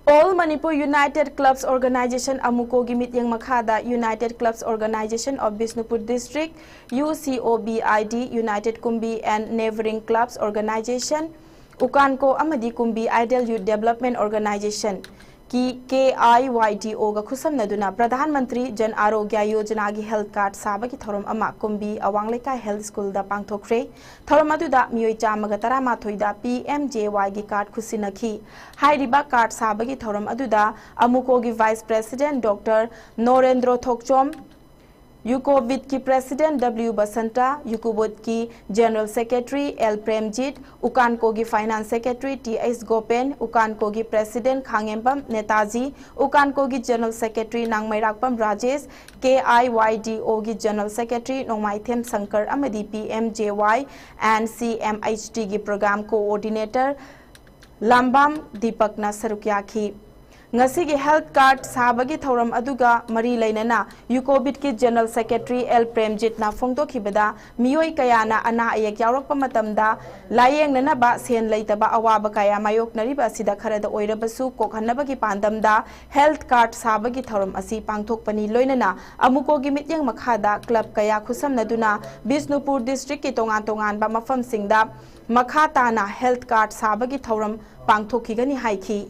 All Manipur United Clubs Organisation, AMUCOꯒꯤ ꯃꯤꯠꯌꯦꯡ ꯃꯈꯥꯗ United Clubs Organisation of Bishnupur District, UCOBID, United Kumbi and Neighbouring Clubs Organisation, ꯎꯀꯥꯟꯀꯣ ꯑꯃꯗꯤ ꯀꯨꯝꯕꯤ Ideal Youth Development Organization ꯀꯤ K I Y D O ꯒ ꯈꯨꯠꯁꯝꯅꯗꯨꯅ ꯄ꯭ꯔꯙꯥꯟ ꯃꯟꯇ꯭ꯔꯤ ꯖꯟ ꯑꯥꯔꯣꯒ꯭ꯌ ꯌꯣꯖꯅꯥꯒꯤ health card ꯁꯥꯕꯒꯤ ꯊꯧꯔꯝ ꯑꯃ ꯀꯨꯝꯕꯤ ꯑꯋꯥꯡ ꯂꯩꯀꯥꯏ health school ꯗ ꯄꯥꯡꯊꯣꯛꯈ꯭ꯔꯦ꯫ ꯊꯧꯔꯝ ꯑꯗꯨꯗ ꯃꯤꯑꯣꯏ ꯆꯥꯝꯃꯒ ꯇꯔꯥꯃꯥꯊꯣꯏꯗ P M J Y ꯒꯤ card ꯈꯨꯠꯁꯤꯟꯅꯈꯤ꯫ ꯍꯥꯏꯔꯤꯕ card ꯁꯥꯕꯒꯤ ꯊꯧꯔꯝ ꯑꯗꯨꯗ ꯑꯃꯨꯀꯣꯒꯤ vice president Doctor ꯅꯣꯔꯦꯟꯗ꯭ꯔꯣ Thokchom, ꯌꯨꯀꯣꯕꯤꯠꯀꯤ president W Basanta, ꯌꯨꯀꯣꯕꯤꯠꯀꯤ general secretary L Premjit, ꯎꯀꯥꯟꯀꯣꯒꯤ finance secretary T H ꯒꯣꯄꯦꯟ, ꯎꯀꯥꯟꯀꯣꯒꯤ president ꯈꯥꯉꯦꯝꯕꯝ Netaji, ꯎꯀꯥꯟꯀꯣꯒꯤ general secretary ꯅꯥꯡꯃꯩꯔꯥꯛꯄꯝ Rajesh, K I Y D O ꯒꯤ general secretary ꯅꯣꯡꯃꯥꯏꯊꯦꯝ ꯁꯪꯀꯔ ꯑꯃꯗꯤ P M J Y and C M H T ꯒꯤ program coordinator ꯂꯥꯝꯕꯥꯝ ꯗꯤꯄꯛꯅ ꯁꯔꯨꯛ ꯌꯥꯈꯤ꯫ ꯉꯁꯤꯒꯤ health card ꯁꯥꯕꯒꯤ ꯊꯧꯔꯝ ꯑꯗꯨꯒ ꯃꯔꯤ ꯂꯩꯅꯅ ꯌꯨꯀꯣꯕꯤꯠꯀꯤ general secretary L ꯄ꯭ꯔꯦꯝꯖꯤꯠꯅ ꯐꯣꯡꯗꯣꯛꯈꯤꯕꯗ, ꯃꯤꯑꯣꯏ ꯀꯌꯥꯅ ꯑꯅꯥ ꯑꯌꯦꯛ ꯌꯥꯎꯔꯛꯄ ꯃꯇꯝꯗ ꯂꯥꯌꯦꯡꯅꯅꯕ ꯁꯦꯟ ꯂꯩꯇꯕ ꯑꯋꯥꯕ ꯀꯌꯥ ꯃꯥꯌꯣꯛꯅꯔꯤꯕ ꯑꯁꯤꯗ ꯈꯔꯗ ꯑꯣꯏꯔꯕꯁꯨ ꯀꯣꯛꯍꯟꯅꯕꯒꯤ ꯄꯥꯟꯗꯝꯗ health card ꯁꯥꯕꯒꯤ ꯊꯧꯔꯝ ꯑꯁꯤ ꯄꯥꯡꯊꯣꯛꯄꯅꯤ꯫ ꯂꯣꯏꯅꯅ ꯑꯃꯨꯀꯣꯒꯤ ꯃꯤꯠꯌꯦꯡ ꯃꯈꯥꯗ club ꯀꯌꯥ ꯈꯨꯠꯁꯝꯅꯗꯨꯅ ꯕꯤꯁꯅꯨꯄꯨꯔ district ꯀꯤ ꯇꯣꯉꯥꯟ ꯇꯣꯉꯥꯟꯕ ꯃꯐꯝꯁꯤꯡꯗ ꯃꯈꯥ ꯇꯥꯅ health card ꯁꯥꯕꯒꯤ ꯊꯧꯔꯝ ꯄꯥꯡꯊꯣꯛꯈꯤꯒꯅꯤ ꯍꯥꯏꯈꯤ꯫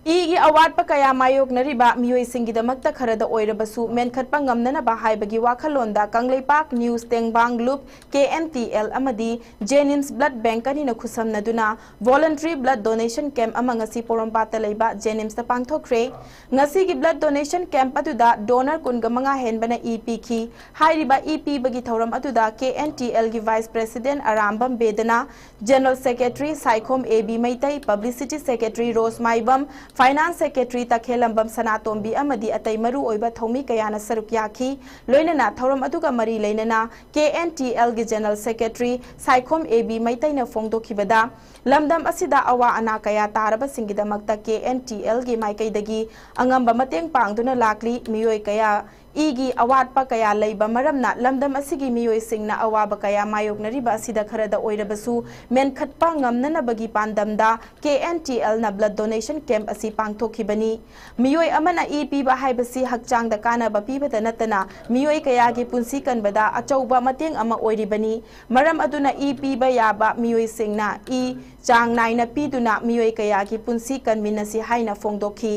ꯏꯒꯤ ꯑꯋꯥꯠꯄ ꯀꯌꯥ ꯃꯥꯌꯣꯛꯅꯔꯤꯕ ꯃꯤꯑꯣꯏꯁꯤꯡꯒꯤꯗꯃꯛꯇ ꯈꯔꯗ ꯑꯣꯏꯔꯕꯁꯨ ꯃꯦꯟꯈꯠꯄ ꯉꯝꯅꯅꯕ ꯍꯥꯏꯕꯒꯤ ꯋꯥꯈꯜꯂꯣꯟꯗ ꯀꯪꯂꯩꯄꯥꯛ news ꯇꯦꯡꯕꯥꯡ ꯂꯨꯞ K N T L ꯑꯃꯗꯤ JNIMS blood bank ꯑꯅꯤꯅ ꯈꯨꯠꯁꯝꯅꯗꯨꯅ voluntary blood donation camp ꯑꯃ ꯉꯁꯤ ꯄꯣꯔꯣꯝꯄꯥꯠꯇ ꯂꯩꯕ JNIMS ꯇ ꯄꯥꯡꯊꯣꯛꯈ꯭ꯔꯦ꯫ ꯉꯁꯤꯒꯤ blood donation camp ꯑꯗꯨꯗ donor ꯀꯨꯟꯒ ꯃꯉꯥ ꯍꯦꯟꯕꯅ ꯏ ꯄꯤꯈꯤ꯫ ꯍꯥꯏꯔꯤꯕ ꯏ ꯄꯤꯕꯒꯤ ꯊꯧꯔꯝ ꯑꯗꯨꯗ K N T L ꯒꯤ vice president Arambam ꯕꯦꯗꯅ, general secretary Saikhom A B Meitei, publicity secretary rose Maibam, finance secretary ꯇꯈꯦꯂꯝꯕꯝ ꯁꯅꯥꯇꯣꯝꯕꯤ ꯑꯃꯗꯤ ꯑꯇꯩ ꯃꯔꯨ ꯑꯣꯏꯕ ꯊꯧꯃꯤ ꯀꯌꯥꯅ ꯁꯔꯨꯛ ꯌꯥꯈꯤ꯫ ꯂꯣꯏꯅꯅ ꯊꯧꯔꯝ ꯑꯗꯨꯒ ꯃꯔꯤ ꯂꯩꯅꯅ K N T L ꯒꯤ general secretary Saikhom A B ꯃꯩꯇꯩꯅ ꯐꯣꯡꯗꯣꯛꯈꯤꯕꯗ, ꯂꯝꯗꯝ ꯑꯁꯤꯗ ꯑꯋꯥ ꯑꯅꯥ ꯀꯌꯥ ꯇꯥꯔꯕꯁꯤꯡꯒꯤꯗꯃꯛꯇ K N T L ꯒꯤ ꯃꯥꯏꯀꯩꯗꯒꯤ ꯑꯉꯝꯕ ꯃꯇꯦꯡ ꯄꯥꯡꯗꯨꯅ ꯂꯥꯛꯂꯤ꯫ ꯃꯤꯑꯣꯏ ꯀꯌꯥ ꯏꯒꯤ ꯑꯋꯥꯠꯄ ꯀꯌꯥ ꯂꯩꯕ ꯃꯔꯝꯅ ꯂꯝꯗꯝ ꯑꯁꯤꯒꯤ ꯃꯤꯑꯣꯏꯁꯤꯡꯅ ꯑꯋꯥꯕ ꯀꯌꯥ ꯃꯥꯌꯣꯛꯅꯔꯤꯕ ꯑꯁꯤꯗ ꯈꯔꯗ ꯑꯣꯏꯔꯕꯁꯨ ꯃꯦꯟꯈꯠꯄ ꯉꯝꯅꯅꯕꯒꯤ ꯄꯥꯟꯗꯝꯗ ꯀꯦ ꯑꯦꯟ ꯇꯤ ꯑꯦꯜꯅ blood donation camp ꯑꯁꯤ ꯄꯥꯡꯊꯣꯛꯈꯤꯕꯅꯤ꯫ ꯃꯤꯑꯣꯏ ꯑꯃꯅ ꯏ ꯄꯤꯕ ꯍꯥꯏꯕꯁꯤ ꯍꯛꯆꯥꯡꯗ ꯀꯥꯟꯅꯕ ꯄꯤꯕꯇ ꯅꯠꯇꯅ ꯃꯤꯑꯣꯏ ꯀꯌꯥꯒꯤ ꯄꯨꯟꯁꯤ ꯀꯟꯕꯗ ꯑꯆꯧꯕ ꯃꯇꯦꯡ ꯑꯃ ꯑꯣꯏꯔꯤꯕꯅꯤ꯫ ꯃꯔꯝ ꯑꯗꯨꯅ ꯏ ꯄꯤꯕ ꯌꯥꯕ ꯃꯤꯑꯣꯏꯁꯤꯡꯅ ꯏ ꯆꯥꯡ ꯅꯥꯏꯅ ꯄꯤꯗꯨꯅ ꯃꯤꯑꯣꯏ ꯀꯌꯥꯒꯤ ꯄꯨꯟꯁꯤ ꯀꯟꯃꯤꯟꯅꯁꯤ ꯍꯥꯏꯅ ꯐꯣꯡꯗꯣꯛꯈꯤ꯫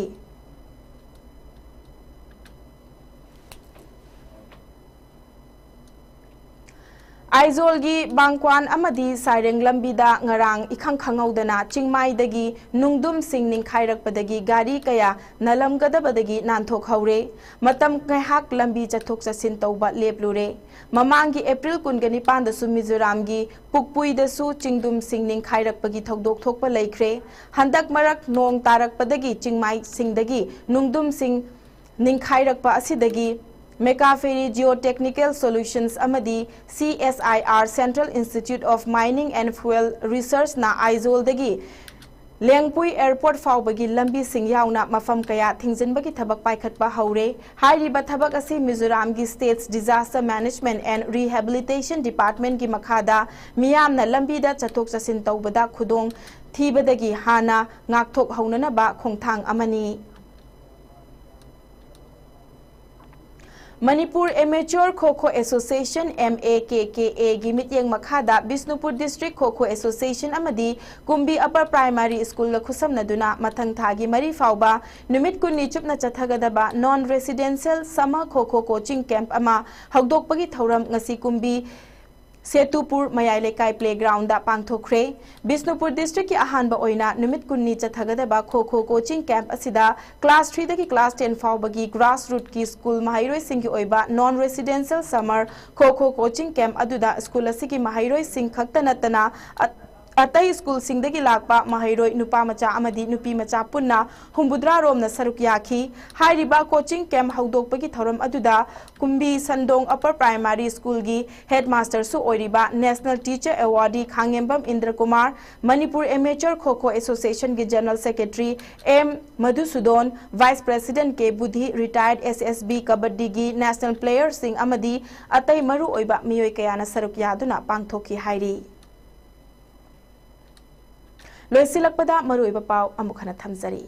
ꯑꯥꯏꯖꯣꯜꯒꯤ ꯕꯥꯡꯀ꯭ꯋꯥꯟ ꯑꯃꯗꯤ ꯁꯥꯏꯔꯦꯡ ꯂꯝꯕꯤꯗ ꯉꯔꯥꯡ ꯏꯈꯪ ꯈꯪꯍꯧꯗꯅ ꯆꯤꯡꯃꯥꯏꯗꯒꯤ ꯅꯨꯡꯗꯨꯝꯁꯤꯡ ꯅꯤꯡꯈꯥꯏꯔꯛꯄꯗꯒꯤ ꯒꯥꯔꯤ ꯀꯌꯥ ꯅꯜꯂꯝꯒꯗꯕꯗꯒꯤ ꯅꯥꯟꯊꯣꯛꯍꯧꯔꯦ꯫ ꯃꯇꯝ ꯉꯥꯏꯍꯥꯛ ꯂꯝꯕꯤ ꯆꯠꯊꯣꯛ ꯆꯠꯁꯤꯟ ꯇꯧꯕ ꯂꯦꯞꯂꯨꯔꯦ꯫ ꯃꯃꯥꯡꯒꯤ ꯑꯦꯄ꯭ꯔꯤꯜ ꯀꯨꯟꯒ ꯅꯤꯄꯥꯟꯗꯁꯨ ꯃꯤꯖꯣꯔꯥꯝꯒꯤ ꯄꯨꯛꯄꯨꯏꯗꯁꯨ ꯆꯤꯡꯗꯨꯝꯁꯤꯡ ꯅꯤꯡꯈꯥꯏꯔꯛꯄꯒꯤ ꯊꯧꯗꯣꯛ ꯊꯣꯛꯄ ꯂꯩꯈ꯭ꯔꯦ꯫ ꯍꯟꯗꯛ ꯃꯔꯛ ꯅꯣꯡ ꯇꯥꯔꯛꯄꯗꯒꯤ ꯆꯤꯡꯃꯥꯏꯁꯤꯡꯗꯒꯤ ꯅꯨꯡꯗꯨꯝꯁꯤꯡ ꯅꯤꯡꯈꯥꯏꯔꯛꯄ ꯑꯁꯤꯗꯒꯤ ꯃꯦꯀꯥꯐꯦꯔꯤ Geotechnical Solutions ꯑꯃꯗꯤ C S I R, Central Institute of Mining and Fuel Researchꯅ ꯑꯥꯏꯖꯣꯜꯗꯒꯤ ꯂꯦꯡꯄꯨꯏ airport ꯐꯥꯎꯕꯒꯤ ꯂꯝꯕꯤꯁꯤꯡ ꯌꯥꯎꯅ ꯃꯐꯝ ꯀꯌꯥ ꯊꯤꯡꯖꯤꯟꯕꯒꯤ ꯊꯕꯛ ꯄꯥꯏꯈꯠꯄ ꯍꯧꯔꯦ꯫ ꯍꯥꯏꯔꯤꯕ ꯊꯕꯛ ꯑꯁꯤ ꯃꯤꯖꯣꯔꯥꯝꯒꯤ State's Disaster Management and Rehabilitation Departmentꯀꯤ ꯃꯈꯥꯗ ꯃꯤꯌꯥꯝꯅ ꯂꯝꯕꯤꯗ ꯆꯠꯊꯣꯛ ꯆꯠꯁꯤꯟ ꯇꯧꯕꯗ ꯈꯨꯗꯣꯡ ꯊꯤꯕꯗꯒꯤ ꯍꯥꯟꯅ ꯉꯥꯛꯊꯣꯛꯍꯧꯅꯅꯕ ꯈꯣꯡꯊꯥꯡ ꯑꯃꯅꯤ꯫ Manipur Amateur Kho Kho Association, M A K K Aꯒꯤ ꯃꯤꯠꯌꯦꯡ ꯃꯈꯥꯗ Bishnupur District Kho Kho Association ꯑꯃꯗꯤ ꯀꯨꯝꯕꯤ Upper Primary Schoolꯒ ꯈꯨꯠꯁꯝꯅꯗꯨꯅ ꯃꯊꯪ ꯊꯥꯒꯤ ꯃꯔꯤ ꯐꯥꯎꯕ ꯅꯨꯃꯤꯠ ꯀꯨꯟꯅꯤ ꯆꯨꯞꯅ ꯆꯠꯊꯒꯗꯕ Non Residential Summer Kho Kho Coaching Camp ꯑꯃ ꯍꯧꯗꯣꯛꯄꯒꯤ ꯊꯧꯔꯝ ꯉꯁꯤ ꯀꯨꯝꯕꯤ ꯁꯦꯇꯨꯄꯨꯔ ꯃꯌꯥꯏ ꯂꯩꯀꯥꯏ playgroundꯗ ꯄꯥꯡꯊꯣꯛꯈ꯭ꯔꯦ꯫ ꯕꯤꯁꯅꯨꯄꯨꯔ Districtꯀꯤ ꯑꯍꯥꯟꯕ ꯑꯣꯏꯅ ꯅꯨꯃꯤꯠ ꯀꯨꯟꯅꯤ ꯆꯠꯊꯒꯗꯕ Kho Kho Coaching Camp ꯑꯁꯤꯗ class threeꯗꯒꯤ class ten ꯐꯥꯎꯕꯒꯤ grassrootꯀꯤ school ꯃꯍꯩꯔꯣꯏꯁꯤꯡꯒꯤ ꯑꯣꯏꯕ Non Residential Summer Kho Kho Coaching Camp ꯑꯗꯨꯗ school ꯑꯁꯤꯒꯤ ꯃꯍꯩꯔꯣꯏꯁꯤꯡ ꯈꯛꯇ ꯅꯠꯇꯅ ꯑ-, ꯑꯇꯩ ꯁ꯭ꯀꯨꯜꯁꯤꯡꯗꯒꯤ ꯂꯥꯛꯄ ꯃꯍꯩꯔꯣꯏ ꯅꯨꯄꯥ ꯃꯆꯥ ꯑꯃꯗꯤ ꯅꯨꯄꯤ ꯃꯆꯥ ꯄꯨꯟꯅ ꯍꯨꯝꯐꯨꯇꯔꯥ ꯔꯣꯝꯅ ꯁꯔꯨꯛ ꯌꯥꯈꯤ꯫ ꯍꯥꯏꯔꯤꯕ ꯀꯣꯆꯤꯡ ꯀꯦꯝꯞ ꯍꯧꯗꯣꯛꯄꯒꯤ ꯊꯧꯔꯝ ꯑꯗꯨꯗ ꯀꯨꯝꯕꯤ ꯁꯟꯗꯣꯡ ꯑꯄꯔ ꯄ꯭ꯔꯥꯏꯃꯥꯔꯤ ꯁ꯭ꯀꯨꯜꯒꯤ ꯍꯦꯗꯃꯥꯁꯇꯔꯁꯨ ꯑꯣꯏꯔꯤꯕ national teacher awardee Khangembam Indrakumar, Manipur amateur kho kho ꯑꯦꯁꯣꯁꯤꯌꯦꯁꯟꯒꯤ general secretary M Madhusudan, vice president K Budhi, ꯔꯤꯇꯥꯌꯔꯗ ꯑꯦꯁ ꯑꯦꯁ ꯕꯤ ꯀꯕꯗꯗꯤꯒꯤ ꯅꯦꯁꯅꯦꯜ ꯄ꯭ꯂꯦꯌꯔꯁꯤꯡ ꯑꯃꯗꯤ ꯑꯇꯩ ꯃꯔꯨ ꯑꯣꯏꯕ ꯃꯤꯑꯣꯏ ꯀꯌꯥꯅ ꯁꯔꯨꯛ ꯌꯥꯗꯨꯅ ꯄꯥꯡꯊꯣꯛꯈꯤ ꯍꯥꯏꯔꯤ꯫ ꯂꯣꯏꯁꯤꯜꯂꯛꯄꯗ ꯃꯔꯨꯑꯣꯏꯕ ꯄꯥꯎ ꯑꯃꯨꯛ ꯍꯟꯅ ꯊꯝꯖꯔꯤ꯫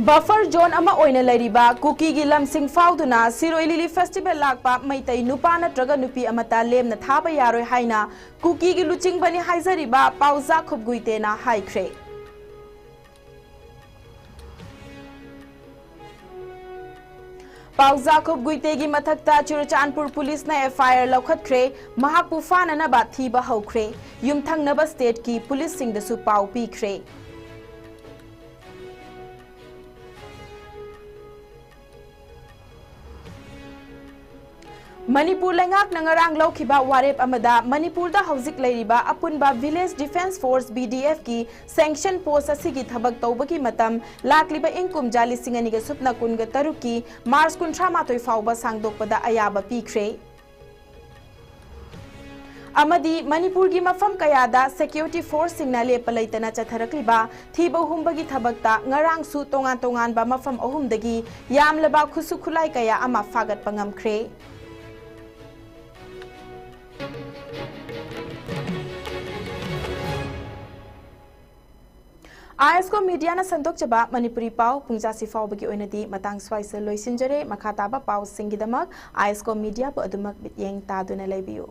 ꯕꯐꯔ ꯖꯣꯟ ꯑꯃ ꯑꯣꯏꯅ ꯂꯩꯔꯤꯕ ꯀꯨꯀꯤꯒꯤ ꯂꯝꯁꯤꯡ ꯐꯥꯎꯗꯨꯅ ꯁꯤꯔꯣꯏ ꯂꯤꯂꯤ ꯐꯦꯁꯇꯤꯚꯦꯜ ꯂꯥꯛꯄ ꯃꯩꯇꯩ ꯅꯨꯄꯥ ꯅꯠꯇ꯭ꯔꯒ ꯅꯨꯄꯤ ꯑꯃꯠꯇ ꯂꯦꯝꯅ ꯊꯥꯕ ꯌꯥꯔꯣꯏ ꯍꯥꯏꯅ ꯀꯨꯀꯤꯒꯤ ꯂꯨꯆꯤꯡꯕꯅꯤ ꯍꯥꯏꯖꯔꯤꯕ ꯄꯥꯎꯖꯥꯈꯨꯞ ꯒꯨꯏꯇꯦꯅ ꯍꯥꯏꯈ꯭ꯔꯦ꯫ ꯄꯥꯎꯖꯥꯈꯨꯞ ꯒꯨꯏꯇꯦꯒꯤ ꯃꯊꯛꯇ ꯆꯨꯔꯆꯥꯟꯄꯨꯔ ꯄꯨꯂꯤꯁꯅ ꯑꯦꯐ ꯑꯥꯏ ꯑꯥꯔ ꯂꯧꯈꯠꯈ꯭ꯔꯦ꯫ ꯃꯍꯥꯛꯄꯨ ꯐꯥꯅꯅꯕ ꯊꯤꯕ ꯍꯧꯈ꯭ꯔꯦ꯫ ꯌꯨꯝꯊꯪꯅꯕ ꯁ꯭ꯇꯦꯠꯀꯤ ꯄꯨꯂꯤꯁꯁꯤꯡꯗꯁꯨ ꯄꯥꯎ ꯄꯤꯈ꯭ꯔꯦ꯫ ꯃꯅꯤꯄꯨꯔ ꯂꯩꯉꯥꯛꯅ ꯉꯔꯥꯡ ꯂꯧꯈꯤꯕ ꯋꯥꯔꯦꯞ ꯑꯃꯗ ꯃꯅꯤꯄꯨꯔꯗ ꯍꯧꯖꯤꯛ ꯂꯩꯔꯤꯕ ꯑꯄꯨꯟꯕ village defence force, V D F ꯀꯤ ꯁꯦꯡꯁꯟ ꯄꯣꯁ ꯑꯁꯤꯒꯤ ꯊꯕꯛ ꯇꯧꯕꯒꯤ ꯃꯇꯝ ꯂꯥꯛꯂꯤꯕ ꯏꯪ ꯀꯨꯝꯖꯥ ꯂꯤꯁꯤꯡ ꯑꯅꯤꯒ ꯁꯨꯞꯅ ꯀꯨꯟꯒ ꯇꯔꯨꯛꯀꯤ ꯃꯥꯔꯆ ꯀꯨꯟꯊ꯭ꯔꯥ ꯃꯥꯊꯣꯏ ꯐꯥꯎꯕ ꯁꯥꯡꯗꯣꯛꯄꯗ ꯑꯌꯥꯕ ꯄꯤꯈ꯭ꯔꯦ꯫ ꯑꯃꯗꯤ ꯃꯅꯤꯄꯨꯔꯒꯤ ꯃꯐꯝ ꯀꯌꯥꯗ ꯁꯦꯀ꯭ꯌꯨꯔꯤꯇꯤ ꯐꯣꯔꯁꯁꯤꯡꯅ ꯂꯦꯞꯄ ꯂꯩꯇꯅ ꯆꯠꯊꯔꯛꯂꯤꯕ ꯊꯤꯕ ꯍꯨꯝꯕꯒꯤ ꯊꯕꯛꯇ ꯉꯔꯥꯡꯁꯨ ꯇꯣꯉꯥꯟ ꯇꯣꯉꯥꯟꯕ ꯃꯐꯝ ꯑꯍꯨꯝꯗꯒꯤ ꯌꯥꯝꯂꯕ ꯈꯨꯠꯁꯨ ꯈꯨꯠꯂꯥꯏ ꯀꯌꯥ ꯑꯃ ꯐꯥꯒꯠꯄ ꯉꯝꯈ꯭ꯔꯦ꯫ ꯑꯥꯏ ꯑꯦꯁ ꯀꯣ ꯃꯤꯗꯤꯌꯥꯅ ꯁꯟꯗꯣꯛꯆꯕ ꯃꯅꯤꯄꯨꯔꯤ ꯄꯥꯎ ꯄꯨꯡꯖꯥꯁꯤ ꯐꯥꯎꯕꯒꯤ ꯑꯣꯏꯅꯗꯤ ꯃꯇꯥꯡ ꯁ꯭ꯋꯥꯏꯁꯤꯗ ꯂꯣꯏꯁꯤꯟꯖꯔꯦ꯫ ꯃꯈꯥ ꯇꯥꯕ ꯄꯥꯎꯁꯤꯡꯒꯤꯗꯃꯛ ꯑꯥꯏ ꯑꯦꯁ ꯀꯣ ꯃꯤꯗꯤꯌꯥꯕꯨ ꯑꯗꯨꯃꯛ ꯃꯤꯠꯌꯦꯡ ꯇꯥꯗꯨꯅ ꯂꯩꯕꯤꯌꯨ꯫